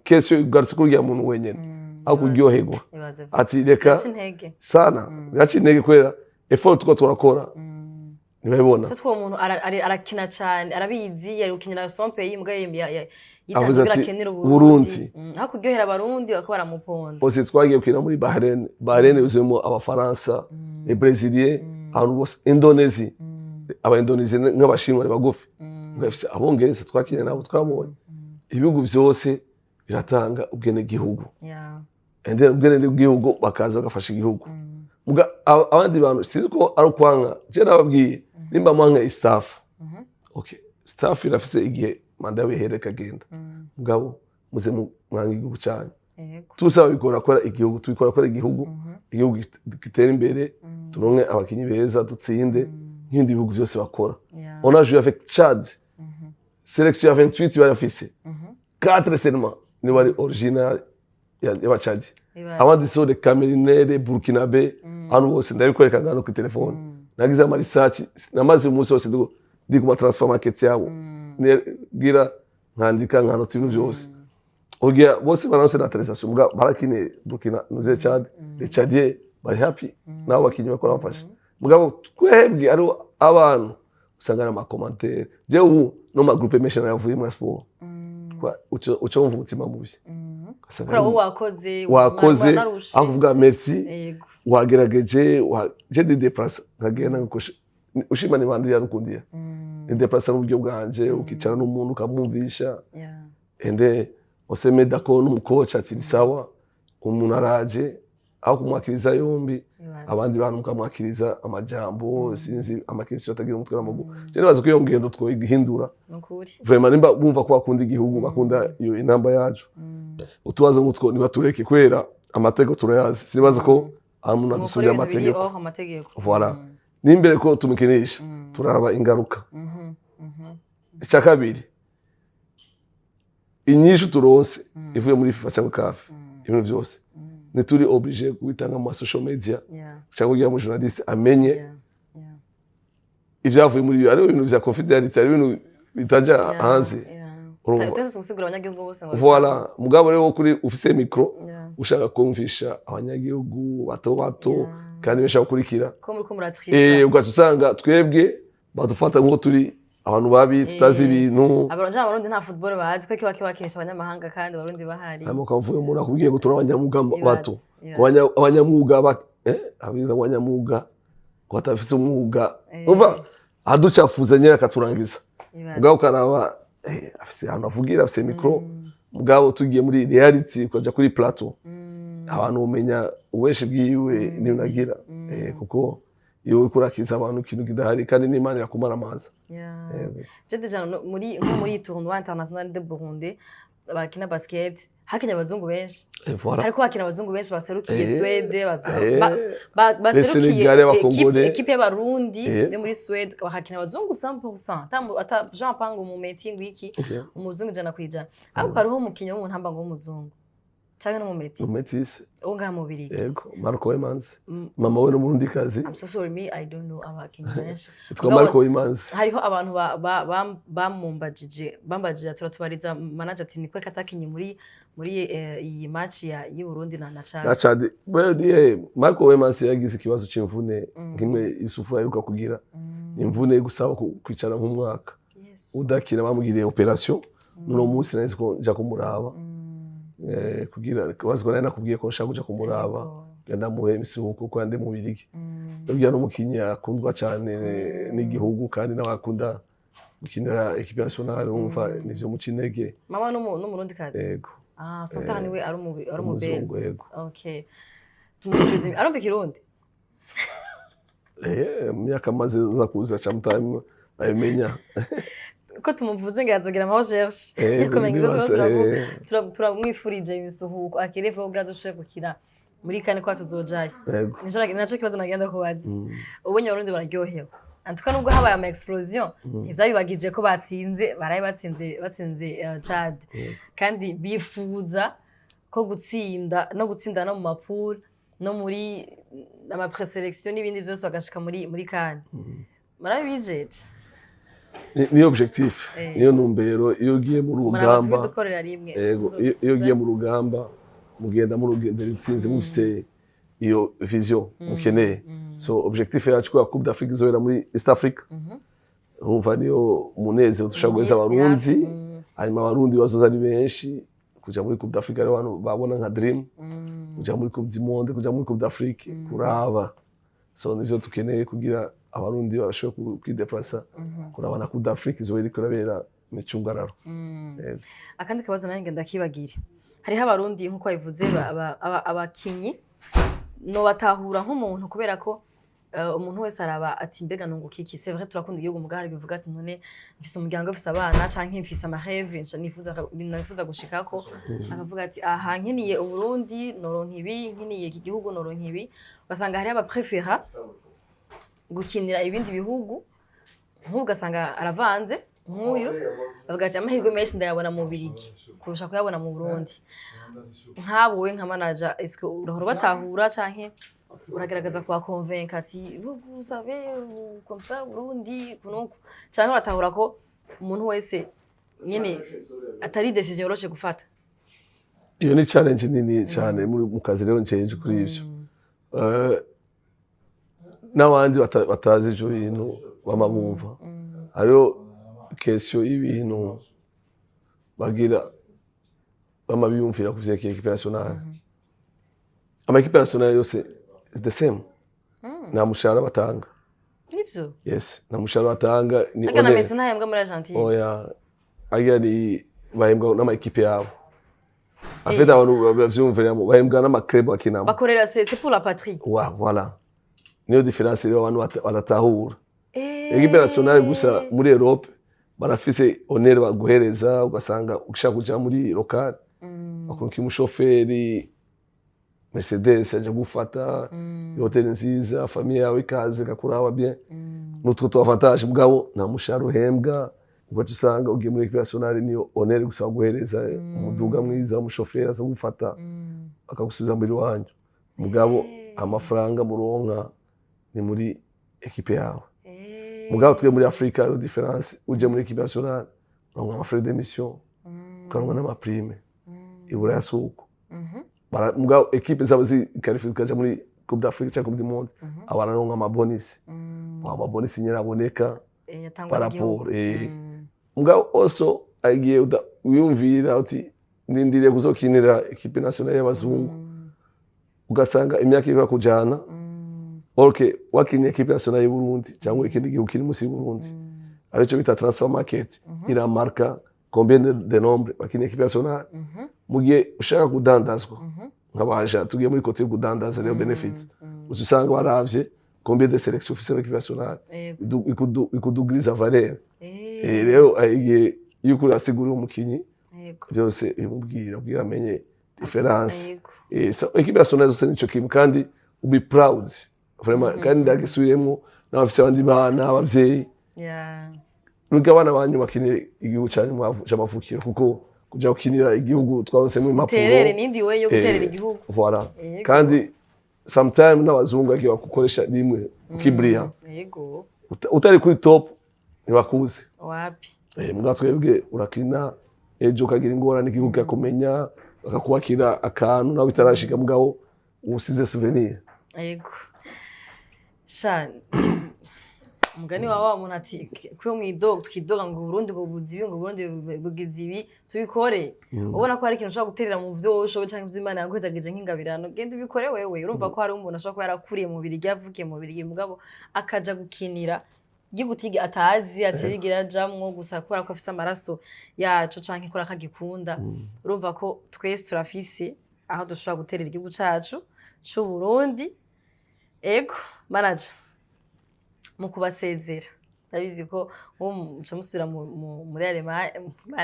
question igarutse kuri uriya muntu wenyene aho kuryoherwa. Ibaze. Ati reka. Biraca intege. Sana, biraca intege kubera effort tuko turakora ntibabibona. Tutwo uwo muntu arakina cyane, arabizi, yari gukinira son pays, mbwa yitanze Avuze kugira ati, akenere Burundi. Uburundi. Aho kuryohera Abarundi bariko baramuponda. Bose twagiye gukina muri Bahrain. Bahrain yuzuyemo Abafaransa, les Brésiliens, abantu bose, Indonesie, aba Indonesie nk'Abashinwa ni bagufi. Bafise Abongereza twakiriye nabo, twabonye ibihugu vyose biratanga ubwenegihugu. And then ubwenegihugu bakaza bagafasha igihugu. Muga abandi bantu sinzi ko ari ukwanka. Je nababwiye, nimba mwanka staff, okay, staff irafise igihe manda yabo ihere ikagenda, mugabo muze mwanga igihugu cyanyu. Tusaba bikora kora igihugu, tubikora kora igihugu, igihugu gitera imbere, turonke abakinyi beza, dutsinde nk'ibindi bihugu byose bakora. On a joué avec Tchad, sélection ya 28 barafise 4 seulement ni bari original y'Abachadi. Ibaze. Abandi sont des Camerounais, des Burkinabé, abantu bose ndabikwereka ngano ku telefone. Nagize ama research, namaze umunsi wose ndi ku ma transfer market yabo, gira nkandika, nkanota ibintu byose. Ugira bose baranse naturalisation, muga barakine Burkina nuze Chad, les Tchadiens bari happy nabo bakinyi bakora bafasha. Mugabo twebwe ari abantu usanga ari ama commentaire. Je ubu no ma groupe menshi nayavuye muri sport. Kwa uca wumva umutima mubi. Ugasanga Kubera wowe wakoze. Wakoze wanarushe. aho kuvuga merci, wagerageje je ndi déplace nkagenda ngakosha ushima ni bandi yarukundiye, ni déplace n'uburyo bwanje, ukicara n'umuntu ukamwumvisha, ende on se met d'accord n'umu coach ati ni sawa, umuntu araje, aho kumwakiriza yombi, Ibaze. abandi bantu mukamwakiriza amajambo, sinzi, ama question atagira umutwe n'amaguru. Je nibaza ko iyo ngendo twoyihindura. Nukuri. Vraiment, nimba bumva ko bakunda igihugu, bakunda iyo inamba yacu, utubazo nk'utwo nibatureke, kubera amategeko turayazi. Sinibaza ko ari umuntu Mukora adusubije ibintu biri amategeko. hors amategeko. Voilà. N'imbere ko tumukinisha, turaraba ingaruka. Icya kabiri, inyishu turonse ivuye muri FIFA cyangwa CAF, ibintu byose ntituri obligé kubitanga mu ma social media cyangwa kugira ngo journaliste amenye ibyavuye muri iyo. Hariho ibintu vya confidentiality, hariho ibintu bitaja hanze. Urumva? Utetse gusigura abanyagihugu bose ngo Voilà. Mugabo rero kuri ufise micro, ushaka kumvisha abanyagihugu bato bato kandi benshi bakurikira, ko muriko muratrisha. Ugaca usanga twebwe badufata nk'uko turi abantu babi, tutazi ibintu. Abarundi, Abarundi nta football bazi, ko kiba kibakinisha abanyamahanga kandi Abarundi bahari. Hanyuma ukavuye umuntu akubwiye ngo turi abanyamwuga bato. Ibaze. Abanyamwuga abiza ngo abanyamwuga ngo batafise umwuga. Umva, aducafuza nyine akaturangiza. Ibaze. Mugabo ukaraba, afise ahantu avugira, afise micro. Mugabo tugiye muri reality, ukaja kuri plateau, abantu bumenya ubenshi bwiwe n'ibintu agira. Kuko iyo uriko urakiza abantu ikintu kidahari, kandi n'Imana irakumara amazi. Je déjà muri nko muri tournoi international de Burundi bakina basket, hakinya abazungu benshi. Voilà. Hariko hakina abazungu benshi baserukiye Suède, baserukiye Sénégalais, Abakongolais. équipe y'Abarundi yo muri Suède, hakina abazungu 100%, ata Jean Pango mu meeting wiki, umuzungu 100%. Ariko hariho umukinyi w'umuntamba ngo w'umuzungu canke n'umumeti Umumetisi. wo ngaha mu Bubirigi. Yego, Marco Wemans. Mama we n'Umurundikazi. I'm so sorry, me I don't know abakinyi benshi. Yitwa Marco Wemans. Hariho abantu bamumbajije, bambajije, turatubariza manager ati ni kweka atakinye muri iyi match ya y'u Burundi na Chad. Na Chad. Well, yeah, Marco Wemans yagize ikibazo c'imvune nk'imwe Yusufu aheruka kugira, imvune gusaba kwicara nk'umwaka udakina. Bamugiriye operation n'uno munsi. Nahise ko nja kumuraba, kugira bazi ko nari nakubwiye ko nshaka kuja kumuraba, kugira ndamuhe imisuhuko kuko yandi mu Birigi. Burya n'umukinyi akundwa cyane n'igihugu, kandi nawe akunda gukinira équipe nationale, urumva nivyo muca intege. Mama n'umurundi kazi. Yego. Ah, son père niwe ari umubele. Umuzungu, yego. Okay, tumufurize. Arumva Ikirundi? Mu myaka maze za kuza sometime abimenya. Ko tumuvuze ngo yazogira ama recherche. Kumenya ibibazo. Turamwifurije imisuhuko, akire vuba kugira dushobore gukina muri kane kwa tuzojayo. Yego. Nico kibazo nagenda kubaza. Ubonye Abarundi bararyohewe antuka, nubwo habaye ama explosion, ntivyabibagije ko batsinze, baraye batsinze Chad, kandi bifuza ko gutsinda no gutsinda no mu ma poule no muri ama présélection n'ibindi byose, bagashika muri CAN. Murabibijeje? Niyo objectif, niyo ntumbero. Iyo ugiye mu Muramaze rugamba, kubidukorera rimwe. Ego, iyo ugiye mu rugamba, mugenda murugendera intsinzi, mufise iyo vision mukeneye. So objectif yacu, kubera Coupe d'Afrique izohera muri East Africa, urumva niyo umunezero dushobora guheza Abarundi. Hanyuma Abarundi bazoza ari benshi kuja muri Coupe d'Afrique. Ari abantu babona nka dream kuja muri Coupe du Monde, kuja muri Coupe d'Afrique kuraba. So nivyo tukeneye kugira Abarundi bashobore kwideplasa kuraba na Coupe d'Afrique izoba iriko irabera mu Cungararo. Yego. Akandi kabazo nanjye ndakibagire: hariho Abarundi, nk'uko babivuze, abakinyi nobatahura nk'umuntu, kubera ko umuntu wese araba ati: "Mbega nunguka iki?" C'est vrai, turakunda igihugu, mugabo hari bivuga ati: "None mfise umuryango, mfise abana, canke mfise ama rêves nifuza gushikako." Akavuga ati: "Aha nkiniye Uburundi noronka ibi, nkiniye iki gihugu noronka ibi." Ugasanga hariho abaprefera gukinira ibindi bihugu. Nk'ubu ugasanga aravanze, nk'uyu avuga ati: "Amahirwe menshi ndayabona mu Birigi kurusha kuyabona mu Burundi." Nk'abo we nka manager, est-ce que urahora ubatahura canke uragerageza kubakonvenka ati: Vous savez, comme ça, Burundi kunuku"? Canke uratahura ko umuntu wese nyene atari décision yoroshe gufata? Iyo ni challenge nini cyane mu kazi. Rero nceje kuri ivyo, n'abandi batazi ivyo bintu bama bumva hariho question y'ibintu bagira, bama biyumvira ku vyerekeye équipe nationale. Ama équipe nationale yose is the same, nta mushahara batanga. Nivyo? Yes, nta mushahara batanga, ni Agana honneur. Messi ntahembwa muri Argentine? Oya, arya ni bahembwa n'ama équipe yabo. En fait, abantu bavyumviramo, bahembwa n'ama club bakinamo. Bakorera, c'est pour la patrie. Wa, voilà, niyo différence rero abantu badatahura. Équipe nationale gusa muri Europe barafise honneur baguhereza, ugasanga ushaka kuja muri local, bakurikira umushoferi Mercedes aja gufata, hoteli nziza, famille yawe ikaze ikakuraba bien, n'utwo tu avantage. Mugabo nta mushahara uhembwa. Ugaca usanga ugiye muri équipe nationale, niyo honneur gusa baguhereza, umuduga mwiza, umushoferi aza gufata akagusubiza muri iwanyu. Mugabo amafaranga muronka ni muri équipe yawe. Mugabo twe muri Afrika hariho différence: uje muri équipe nationale uronka ama frais de mission, ukaronka n'ama prime. Iburaya si uko. Mugabo équipe zabo zikarifi zikaja muri Coupe d'Afrique cyangwa Coupe du Monde, aba bararonka ama bonus. Ama bonus nyine aboneka Yatangwa par n'igihugu. rapport. Mugabo also agiye wiyumvira uti: "Ndindiriye kuzokinira équipe nationale y'abazungu", ugasanga imyaka iriko kujana. Ok, wakinye équipe nationale y'u Burundi cyangwa ikindi gihugu kiri munsi y'u Burundi, arico bita transfer market, iramarka combien de nombre bakinye équipe nationale. Mu gihe ushaka kudandazwa nk'abaja, tugiye muri côté yo kudandaza rero benefits, uca usanga baravye combien de sélection ufise muri équipe nationale, ikudugiriza valeur. Rero igihe iyo uriko urasigurira umukinyi byose bimubwira kugira amenye différence. So, équipe nationale zose nico kimwe, kandi ube proud vraiment. Kandi ndagisubiremo, n'abafise abandi bana, abavyeyi, nubwo abana banyu bakinira igihugu canyu c'amavukiro, kuko kuja gukinira igihugu twaronsemo impapuro. Terere nindi we yo guterera igihugu. Voilà. Kandi sometime n'abazungu agiye bakukoresha rimwe ukibriya, utari kuri top ntibakuzi. Wapi. Mbwa twebwe urakina, ejo ukagira ingorane, igihugu kikakumenya, bakakubakira akantu nawe bitarashika, mugabo usize souvenir. Yego sha, umugani wa wa muntu ati ko mwidoga, twidoga ngo Burundi ngo buzi ibi, ngo Burundi bugize ibi, tubikore. Ubona ko hari ikintu ushobora guterera mu vyo wowe ushoboye canke ivyo Imana yaguhezagije nk'ingabirano, genda ubikore wewe. Urumva ko hari umuntu ashobora kuba yarakuriye mu Birigi, yavukiye mu Birigi, mugabo akaja gukinira igihugu atazi, atirigera ajamwo, gusa kubera ko afise amaraso yaco canke kubera ko agikunda. Urumva ko twese turafise aho dushobora guterera igihugu cacu c'u Burundi. Ego manager, mu kubasezera, ndabizi ko uwo muca musubira muri Alemanye.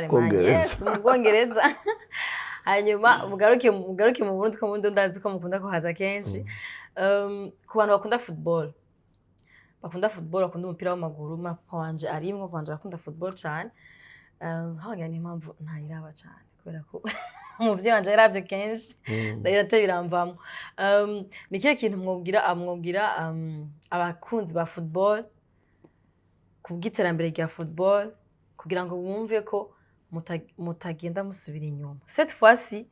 Bwongereza. Yes, mu Bwongereza, hanyuma mugaruke mu Burundi, ko mu Burundi ndazi ko mukunda kuhaza kenshi. Ku bantu bakunda football, bakunda football, bakunda umupira w'amaguru, papa wanje arimwo, papa wanje arakunda football cane. Habaga niyo mpamvu ntayiraba cane, kubera ko umuvyeyi wanje yaravye kenshi, ndahita biramvamo. Ni ikihe kintu mwobwira abakunzi ba football? Kubw'iterambere rya football, kugira ngo bumve ko mutagenda musubira inyuma, cette fois-ci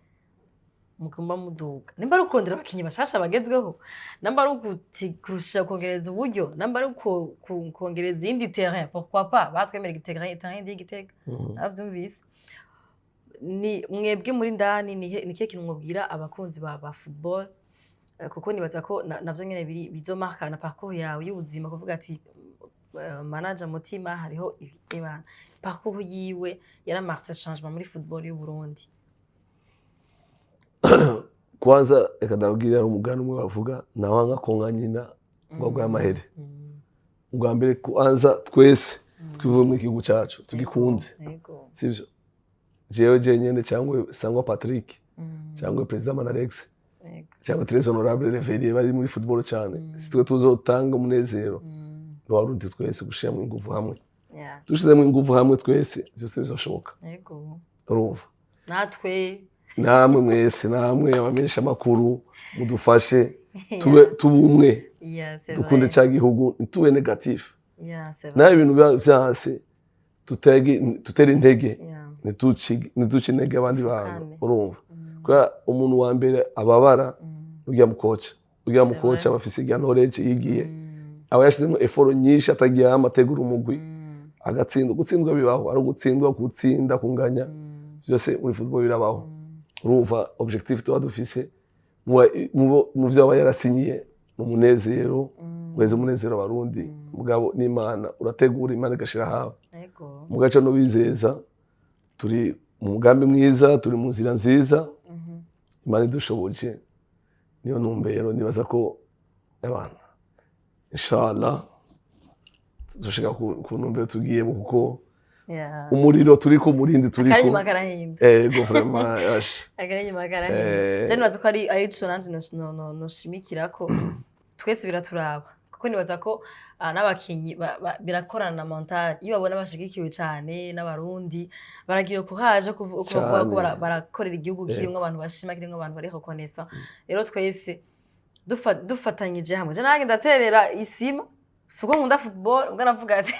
mugomba muduga, nimba ari ukurondera abakinyi bashasha bagezweho, nimba ari kurusha kongereza uburyo, nimba ari kongereza iyindi terrain, pourquoi pas, batwemerera terrain y'Igitega. Navyumvise. Ni mwebwe muri ndani, ni kihe kintu mwobwira abakunzi ba football? Kuko nibaza ko navyo nyene biri bizomarka na parcours yawe y'ubuzima, kuvuga ati manager Mutima hariho ebana parcours yiwe yaramarse changement muri football y'u Burundi. Kwanza reka ndabwira, hari umugani umwe bavuga: "Nawanga konka nyina ngo agwaye amahere." Ubwa mbere, kwanza twese twivuye mu gihugu cyacu tugikunze, sivyo? Jewe jenyene cyangwa Sangwa Patrick cyangwa Perezida Manalex cyangwa Très Honorable Reverien bari muri football cyane, si twe tuzotanga umunezero n'Abarundi twese gushiramo ingufu hamwe. Dushizemo ingufu hamwe twese, byose bizoshoboka. Urumva? Natwe. Namwe mwese, namwe abamenyesha amakuru, mudufashe tube tubumwe, Yeah, c'est dukunde vrai. cya gihugu, ntitube négatif. Yeah, c'est vrai. Nawe ibintu biba vyanse, tutere intege, ntituce intege abandi bantu. Fukane. Urumva, kubera umuntu wa mbere ababara urya mukoca, urya C'est mukoca vrai. aba afise irya knowledge yigiye, aba yashizemo effort nyinshi, atagiye amategura umugwi agatsindwa. Gutsindwa bibaho, ari ugutsindwa, gutsinda, kunganya, byose muri football birabaho. Urumva, objectif tuba dufise mu vyo aba yarasinyiye ni umunezero, weza umunezero Abarundi. Mugabo n'Imana, urategura, Imana igashira hawe. Mu gace no bizeza, turi mu mugambi mwiza, turi mu nzira nziza. Imana idushoboje, niyo ntumbero. Nibaza ko abantu, inshallah, tuzoshika ku ntumbero tugiyemo, kuko umuriro turiko, umurindi turiko. Akari inyuma karahinda. Ego, vraiment, yash. Akari inyuma karahinda. Je nibaza ko ari ico nanje noshimikira ko twese biraturaba, kuko nibaza ko n'abakinyi birakorana na mental. Iyo babona bashigikiwe cane n'Abarundi, baragira courage yo kuvuga ko barakorera igihugu kirimwo abantu bashima, kirimwo abantu bari reconnaissant. Rero twese dufatanyije hamwe, je nanjye ndaterera isima. Si uko nkunda football, ubwo navuga ati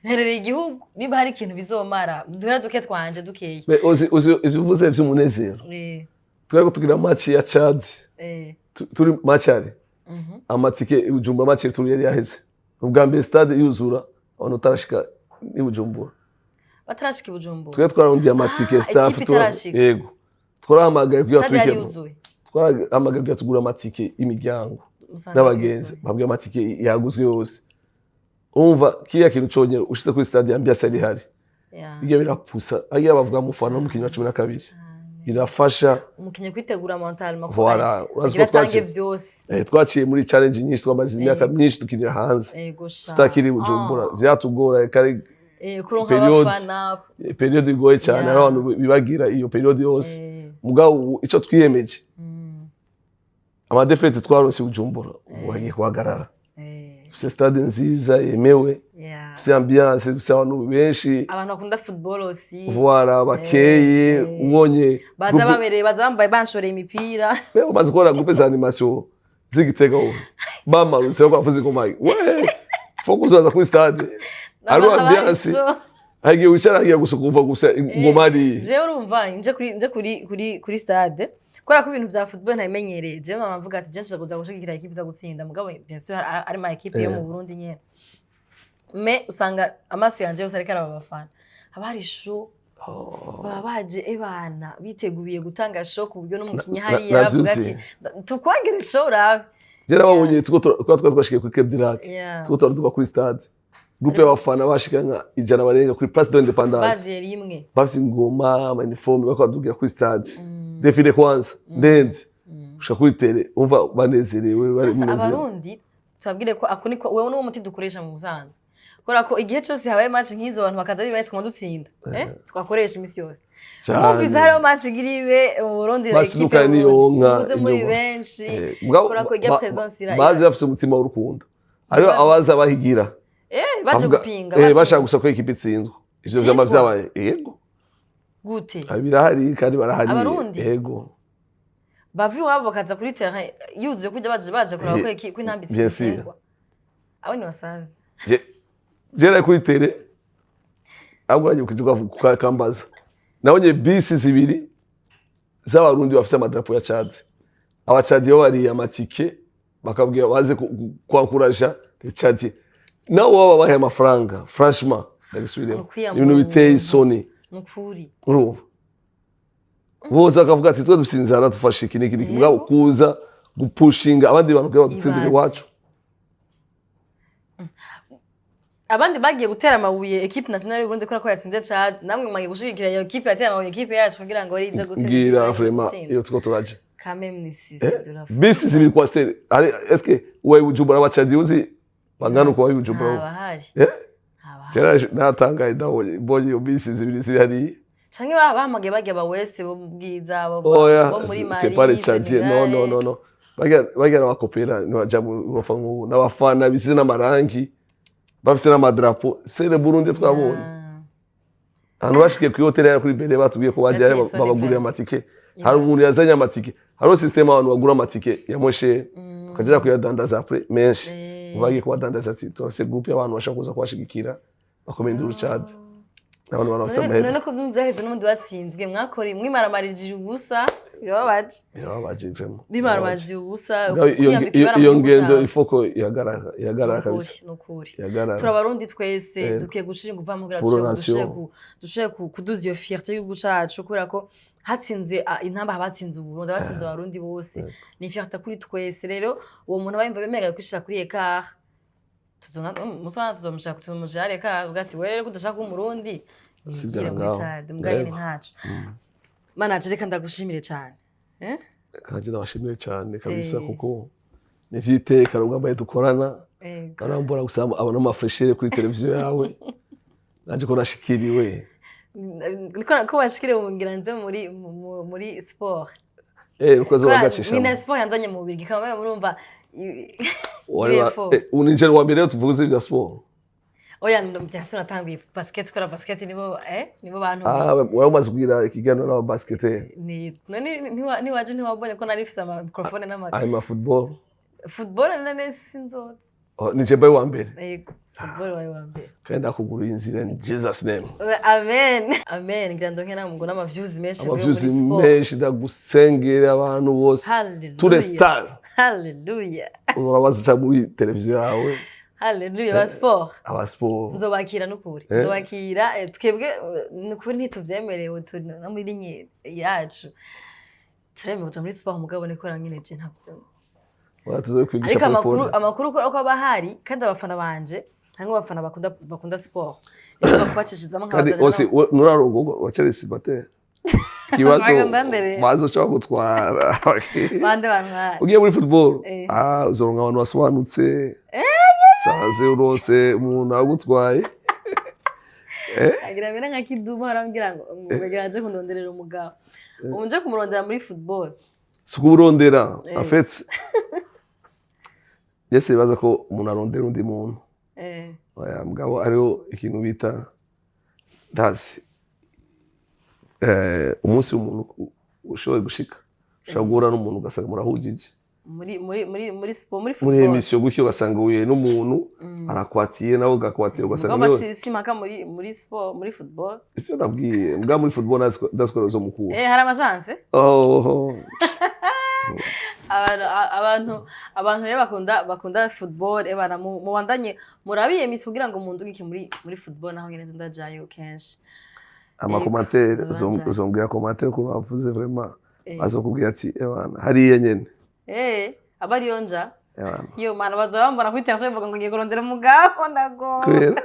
nterera igihugu, niba hari ikintu bizomara duhera duke twanje dukeya. Mais uzi ivyo uvuze vy'umunezero, twariko tugira match ya Chad, turi match ari amatike i Bujumbura, match turi yari yaheze. Ubwa mbere stade yuzura, abantu batarashika i Bujumbura. Batarashika i Bujumbura. Twe twararundiye amatike Ah, staff equipe itarashika. Yego, twarahamagaye kugira Stade yari tubikemo. yuzuye. Twarahamagaye kugira tugure amatike y'imiryango Musanga n'abagenzi, yuzuye. babwiye amatike yaguzwe yose. Umva, kiriya kintu conyene, ushitse kuri stade, ambiance yari ihari, bijya birapusa agiye bavuga mufana n'umukinyi wa 12, irafasha. Umukinyi kwitegura mentalement. Voilà, urazi ko agira atange twaciye vyose. Twaciye muri challenge nyinshi, twamaze imyaka myinshi dukinira hanze, Ego sha. tutakiri i Bujumbura. Vyatugora kari Kuronka abafana. Période igoye cyane. Hari abantu bibagira iyo période yose. Mugabo ubu ico twiyemeje, ama défaites twaronse i Bujumbura ubu hagiye guhagarara. Dufise stade nziza yemewe, dufise ambiance, dufise abantu benshi. Abantu bakunda football aussi. Voilà, bakeye. Ubonye baza babereye, baza bambaye, banshoreye imipira. Mbega umaze kubona groupe za animation z'Igitega, wowe bamanutse bavuza ingoma, we faut kuzoza kuri stade, hariho ambiance. Hari igihe wicara hagiye gusa ukumva gusa ingoma hariya. Jewe urumva, nje kuri stade, kubera ko ibintu vya football ntabimenyereye. Jewe mama mvuga ati je nshaka kuza gushigikira équipe iza gutsinda, mugabo bien sûr ari ma équipe yo mu Burundi nyene, mais usanga amaso yanje yose ariko araba abafana. Haba hari show, baba baje ebana biteguye gutanga show, ku buryo n'umukinyi hariya avuga navyuzi. ati tukwangere show urabe. Je nababonye tuko twari twashikiye kuri Cape du Lac, tuko turaduga kuri stade, groupe y'abafana bashika nka 100 barenga kuri Place de l'Indépendance. Baziye rimwe. Bafise ingoma, ama uniforme, bariko badugira kuri stade, défilé kwanza ndenze gushika kuri terrain, umva banezerewe, bari Sasa munezero. Abarundi tubabwire ko ako niko wewe n'uwo muti dukoresha mu busanzwe, kubera ko igihe cyose habaye match nk'izo, abantu bakaza ari benshi, tukaba dutsinda, twakoresha imisi yose. Cane. Mwumvise hariho match igira ibe mu Burundi, Basi équipe dukana y'u niyo Burundi, nka muze muri inyuma. benshi. Mugabo Kubera ko irya présence bazi bafise umutima w'urukundo, hariho abaza bahigira. Baje Bavuga- gupinga. Bashaka gusa ko équipe itsindwa. Ivyo vyama Tsindwa? vyabaye, yego. Gute? Ah, birahari kandi barahari. Abarundi? Yego. Bava iwabo bakaza kuri terrain yuzuye kujya baje kuraba ko ko intambwe Bien sûr. itsindwa. Abo ni basazi. Je Jera kuri terrain, ahubwo uranyibukije ukambaza, nabonye bisi zibiri z'Abarundi bafise amadarapo ya Chad. Abacadi babariye amatike, bakabwira baze kwankuraja Chad, nabo baba babahaye amafaranga. Franchement, ndagisubiremo, Ukwiyamura. ibintu biteye isoni. Nukuri. Urumva bose bakavuga ati: "Twe dufise inzara, dufashe iki n'iki n'iki." Mugabo kuza gupushinga abandi bantu kugira badutsindire Ibaze. iwacu. Abandi bagiye gutera amabuye équipe nationale y'Uburundi kubera ko yatsinze Chad, namwe mwagiye gushigikira iyo équipe yatera amabuye équipe yacu kugira ngo rize gutsinda. Mbwira vraiment iyo tuko turaja. Quand même ni si c'est de la Bisi zibiri coaster ari, eske uwaye Bujumbura, abacadi uzi bangana uko wayi Bujumbura? Ntabahari. Eh? Ntabahari. Jera natangaye ndabonye, mbonye iyo bisi zibiri ziri hariya. Canke bahamagaye barya ba West bo mu Bwiza, bo Oya, bo muri c'est pas les Mali, Tchadiens, non, non, non, non, barya n'abakopera ntibaja mu bafa nk'ubu n'abafana bisize n'amarangi, bafise n'amadrapo, c'est le Burundi twabonye. Ahantu bashikiye kuri hoteli yari kuri Bele, batubwiye ko bagiye Yateye isoni babagurira pe. amatike. Hari umuntu yazanye amatike, hariho système abantu bagura amatike ya moshe, bakaja kuyadandaza après menshi. Bagiye kubadandaza ati: "Turafise groupe y'abantu bashaka kuza kubashigikira, bakomeye induru Chad." Abantu bafise amahera. None ko byaheze n'ubundi batsinzwe, mwakora mwimaramarije ubusa, birababaje. Birababaje vraiment. Bimaramarije ubusa. Mugabo Kwiyambika ibara mu iyo gihugu ngendo cawe. ifoko ihagarara, ihagarara kabisa. Nukuri, nukuri. Ihagarara. Turabarundi twese. Dukwiye gushira inguvu hamwe kugira Pour dushobore nation. Dushobore kuduza iyo fierté y'igihugu cacu, kubera ko hatsinze intamba, abatsinze Uburundi, abatsinze Abarundi bose. Ni fierté kuri twese. Rero uwo muntu aba yumva bemerewe kwishira kuri écart, umusana tuzomushaka, tuzomushira écart, uvuga ati: "Wewe rero ko udashaka kuba Umurundi, Sigara wigire muri ngaho. Chad." Mbwa nyene ntaco. Manaje, reka ndagushimire cane. Eh? Kandi ndabashimire cyane kabisa, kuko ni ivy'iteka rugamba dukorana. Arambura gusa abona amafreshere kuri televiziyo yawe, nanje ko nashikiriwe. Niko ko washikire mu ngira nje muri muri sport. Uko Kubera bagacishamo. Ni na sport yanzanye mu Bubirigi, kama murumva Wari wa- effort. Uninjira wa mbere rero tuvuze ibya sport. Oya, byase natanguye basket, kora basket, nibo nibo bantu. Ah, wari umaze kugira ikiganiro n'aba basketteur. Ni none ntiwaje, ntiwabonye ko nari mfise ama microphone n'ama Hanyuma football? Football nane sinzoza. Oh, nije mbaye wa mbere. Yego, football wawe wa mbere. Kandi ndakugurira inzira in Jesus name. Amen, amen. Ngira ndonke namwe n'ama views menshi mvuye muri Ama views sport. menshi, ndagusengera abantu bose, tous les Hallelujah. stars Hallelujah. urabaza ca muri televiziyo yawe. Hallelujah, ba sport. Aba sport. Nzobakira nukuri. Nzobakira. Twebwe nukuri ntituvyemerewe, turi no muri ligne yacu turemewe kuja muri sport, mugabo niko nyine je ntavyo. Oya, tuzokwigisha. Ariko amakuru Pole pole. Amakuru ko aba ahari, kandi abafana banje harimwo abafana bakunda sport, rero kubacishizamo Kandi nkabazanira osi nurarongorwa wacari célibataire, ikibazo Usanga mbambere. bazoca bagutwara. Bande bantwara? Ugiye muri football, ah, uzoronka abantu basobanutse, sanze urose umuntu agutwaye. Agira mbere nka Kidumu, arambwira ngo ngira aje kundonderera umugabo, ubu nje kumurondera muri football. Si ukuburondera. En fait, Jesse bibaza ko umuntu arondera undi muntu. Oya, mugabo hariho ikintu bita ndazi, umunsi w'umuntu ushoboye gushika, ushobora guhura n'umuntu ugasanga murahujije. Muri sport, muri Muri football. Émission gutyo, ugasanga uhuye n'umuntu arakwatiye, nawe ugakwatira, ugasanga Mugabo niwe. si impaka muri sport, muri football. Ivyo ndabwiye, mbwa muri football ndazi ko uzomukura. Hari ama chance. Oh. Abantu rero bakunda football, bana mubandanye murabiye misi kugira ngo mundugike muri football, naho nyene ndajayo kenshi. Ama commentaire, Zobanja. uzombwira commentaire ukuntu bavuze vraiment, bazokubwira ati: "Ebana, hariya nyene." Aba ariyo nja. Ebana. Yo mana, baza bambona kuri terrain bavuga ngo ngiye kurondera umugabo, ndago. Kubera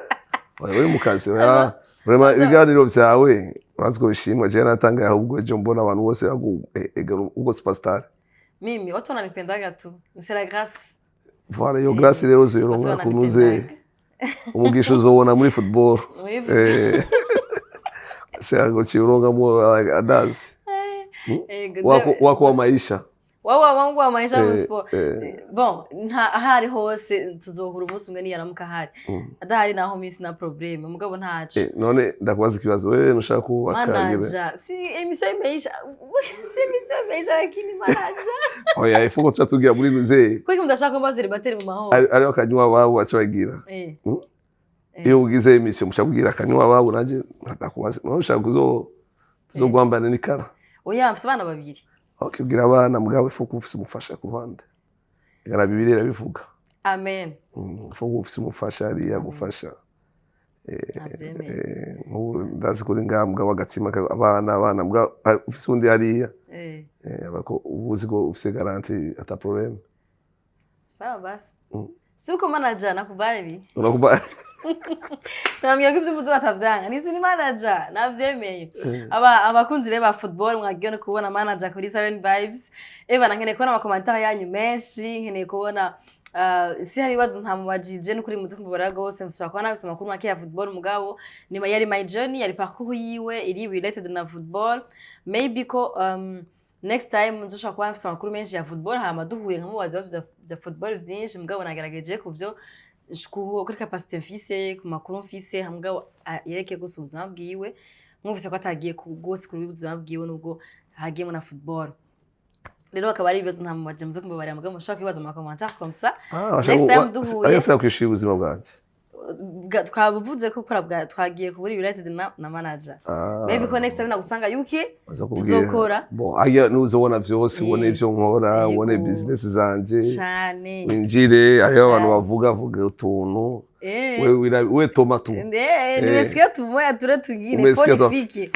oya, uri mu kazi, oya, vraiment ibiganiro vyawe urazi ko bishimwa. Jewe natangaye ahubwo ejo mbona abantu bose bagu ubwo superstar. Mimi watu wananipendaga tu, c'est la grâce. Voilà, iyo grâce rero uzoyironka Watu kunuze wananipendaga. Umugisha uzobona muri football. Muri Shango chiurongamwo adazi wako wako wa maisha. Wawe wangu wa maisha mu sport. Bon, nta ahari hose tuzohura umunsi umwe niyaramuka ahari. Adahari naho misi na problème, mugabo ntaco. None ndakubaza ikibazo, wewe nushaka kubaka Manager, si émission imeisha, si émission imeisha, lakini manager. Oya, ifuko tuca tugira muri muzee. Kwiki mudashaka kuba célibataire mu mahoro? Ari akanywa wabo baca bagira. Iyo ugize émission muca kubwira akanywa wabo, nanje ndakubaza, ushaka kuzo tuzoguhambana n'ikara. Oya, mfise abana babiri. Wakibwira abana, mugabo ifu kuba ufise umufasha ku ruhande. Gara Bibiliya irabivuga. Amen. Ifu kuba ufise umufasha hariya agufasha. Navyemeye. Nk'ubu ndazi kuri ngaha, mugabo agatsima abana abana, mugabo ufise undi hariya, abako uba uzi ko ufise garantie, ata problème. Sawa basi. Si uko manager nakubali. Urakuba. Nambwiye ko ibyo uvuze batavyanga, nisi ni manager navyemeye. Aba abakunzi rero ba football, mwagiye no kubona manager kuri Seven Vibes. Eba na nkeneye kubona ama commentaires yanyu menshi, nkeneye kubona si hari ibibazo ntamubajije, n'ukuri muzi kumubara rwose. Mushobora kuba nabise amakuru make ya football, mugabo ni yari my journey, yari parcours yiwe iri related na football. Maybe ko next time nzoshobora kuba mfise amakuru menshi ya football, hama duhuye nkamubaza ibibazo vya football vyinshi. Mugabo nagerageje kuvyo kuri capacité mfise, ku makuru mfise, mugabo yerekeye gusa ubuzima bwiwe. Mwumvise ko atagiye rwose kuri ubuzima bwiwe, nubwo hagiyemo na football. Rero akaba ari ibibazo ntamubaje, muze kumbabarira, mugabo mushobora kwibaza mu ma commentaires comme ça. Next time duhuye. Ariko kwishura ubuzima bwanjye. Twabuvuze ko kora twagiye kubura related na manager. Maybe ko next time nagusanga UK Bazakubwira. tuzokora. Bon, hariya nuzobona vyose, ubone ivyo nkora, ubone business zanje, cane. winjire hariho abantu Cane. bavuga vuga utuntu. We toma tu. Nimesikia tumoya ture tugine. Umesikia ifo nifike.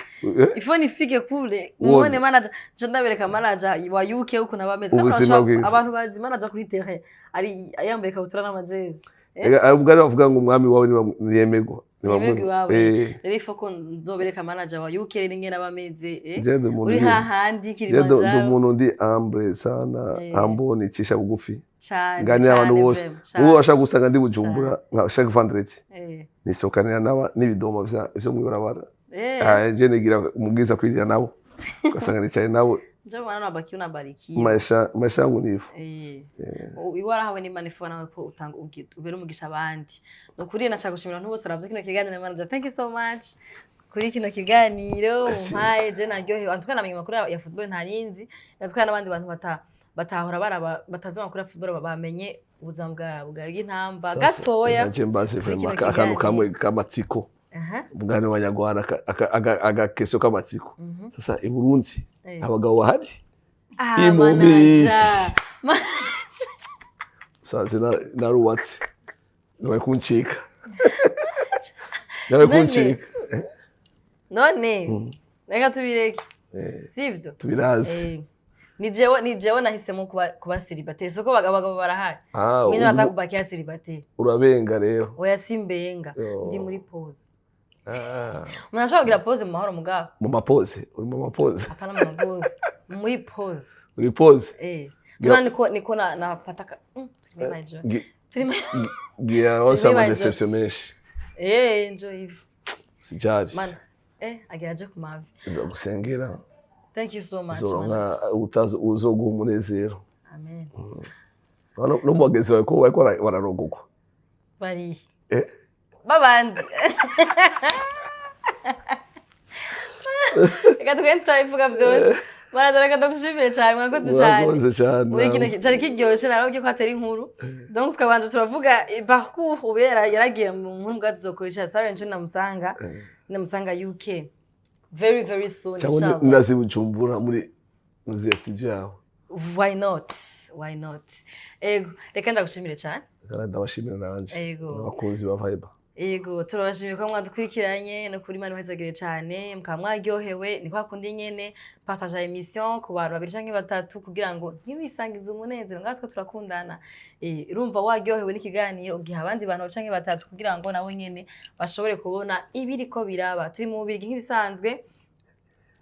Ifo nifike kule. Uone. Muone manager, nca ndabereka manager wa UK ukuntu aba ameze. Kandi Ubuzima bwiwe. abantu bazi manager kuri terrain ari yambaye ikabutura n'amajezi. Ega, ubwo ari bavuga ngo umwami wawe ntiyemegwa. Ntiyemegwa iwawe. Rero ifo ko nzobereka manager wa UK rero ingene aba ameze. Je ndi umuntu Uri hahandi je ndi Kilimanjaro. umuntu ndi humble sana, humble, nicisha bugufi. Cane. Nganira abantu Cane, bose. vraiment, cane. Ubu bashaka gusanga ndi Bujumbura nka chaque vendredi, nisokanira n'ibidoma vyo mw'ibarabara. Ah, je nigira umubwiza kwirira nabo, ugasanga nicaye nabo. Njo maana unabaki unabarikiwa. Maisha yangu ni hivyo. Iwe warahawe n'Imana, ifu nawe ko utanga ubera umugisha abandi. Ni ukuri naca gushimira abantu bose baravye kino kiganiro. Manager, thank you so much kuri kino kiganiro Merci. mumpaye. Je naryohewe, en tout cas namenye amakuru ya football ntarinzi, natwe n'abandi bantu batahora baraba batazi amakuru ya football bamenye ubuzima bwa bw'intamba Sasa, gatoya naje mbaze kuri vraiment kino akantu kiganiro. kamwe k'amatsiko. Umugani w'abanyarwanda, agakesyo k'amatsiko. Sasa i Burundi abagabo bahari Ah, Imubishi. manager. Sasa narubatse, nawe kuncika, nawe None. kuncika. None reka tubireke. Sivyo? Tubirazi. Ni jewe nahisemo kuba célibataire, soko abagabo barahari. Ah, Mimi nataka kubakia célibataire. Urabenga rero. Oya, simbenga. Yo. Ndi muri pause. Ah. Umuntu ashobora kugira pause mu mahoro, mugabo. Mu ma pause, uri mu ma pause. Apana mu ma pause, muri pause. Uri pause. Tuna niko na napataka turi muri my joy. Turi Gira wose ama my joy. déception menshi. Njo hivyo. Sijari. Mana agira aje ku mavi. Gusengera. Thank you so much, mana. Uzoronka utazi uzoguha umunezero. Amen. No mu bagenzi bawe ko bariko bararogogwa. Bari babandi, reka tugende tutabivuga byose. Manager, reka ndagushimire cyane, mwakoze cyane. Murakoze cyane. Muri kino cyari kiryoshye, narababwiye ko atari inkuru, donc tukabanza turavuga parcours ubu yaragiye mu nkuru mbwa tuzokoresha sabe nco namusanga UK very very soon, Cyangwa inshallah. ndazi Bujumbura muri muzi ya studio yawe. Why not, why not? Ego, reka ndagushimire cyane. Kandi ndabashimira nanje Ego. n'abakunzi ba Vibe. Ego, turabashimiye ko mwadukurikiranye. No kuri Imana ibahezagire cyane, mukaba mwaryohewe. Ni kwa kundi nyene, partage émission ku bantu babiri canke batatu kugira ngo ntiwisangize umunezero ngatwe turakundana. Urumva waryohewe n'ikiganiro, ugiha abandi bantu canke batatu kugira ngo nabo nyene bashobore kubona ibiriko biraba. Turi mu Bubirigi nk'ibisanzwe,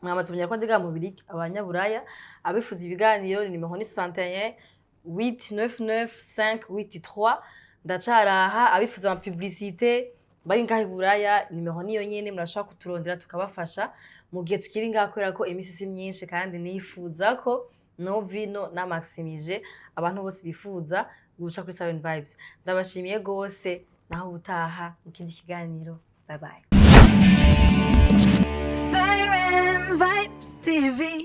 mwamaze kumenya ko ndiga mu Bubirigi. Abanyaburaya abifuza ibiganiro, ni nimero ni 61 899 583. Ndacaraha. Abifuza ama publicité bari ngaha i Buraya, nimero niyo nyene, murashobora kuturondera tukabafasha mu gihe tukiri ngaha, kubera ko imisi si myinshi kandi nifuza ko no vino na maximije abantu bose bifuza guca kuri Seven Vibes. Ndabashimiye gose, naho ubutaha mu kindi kiganiro. Bye bye. Siren Vibes TV.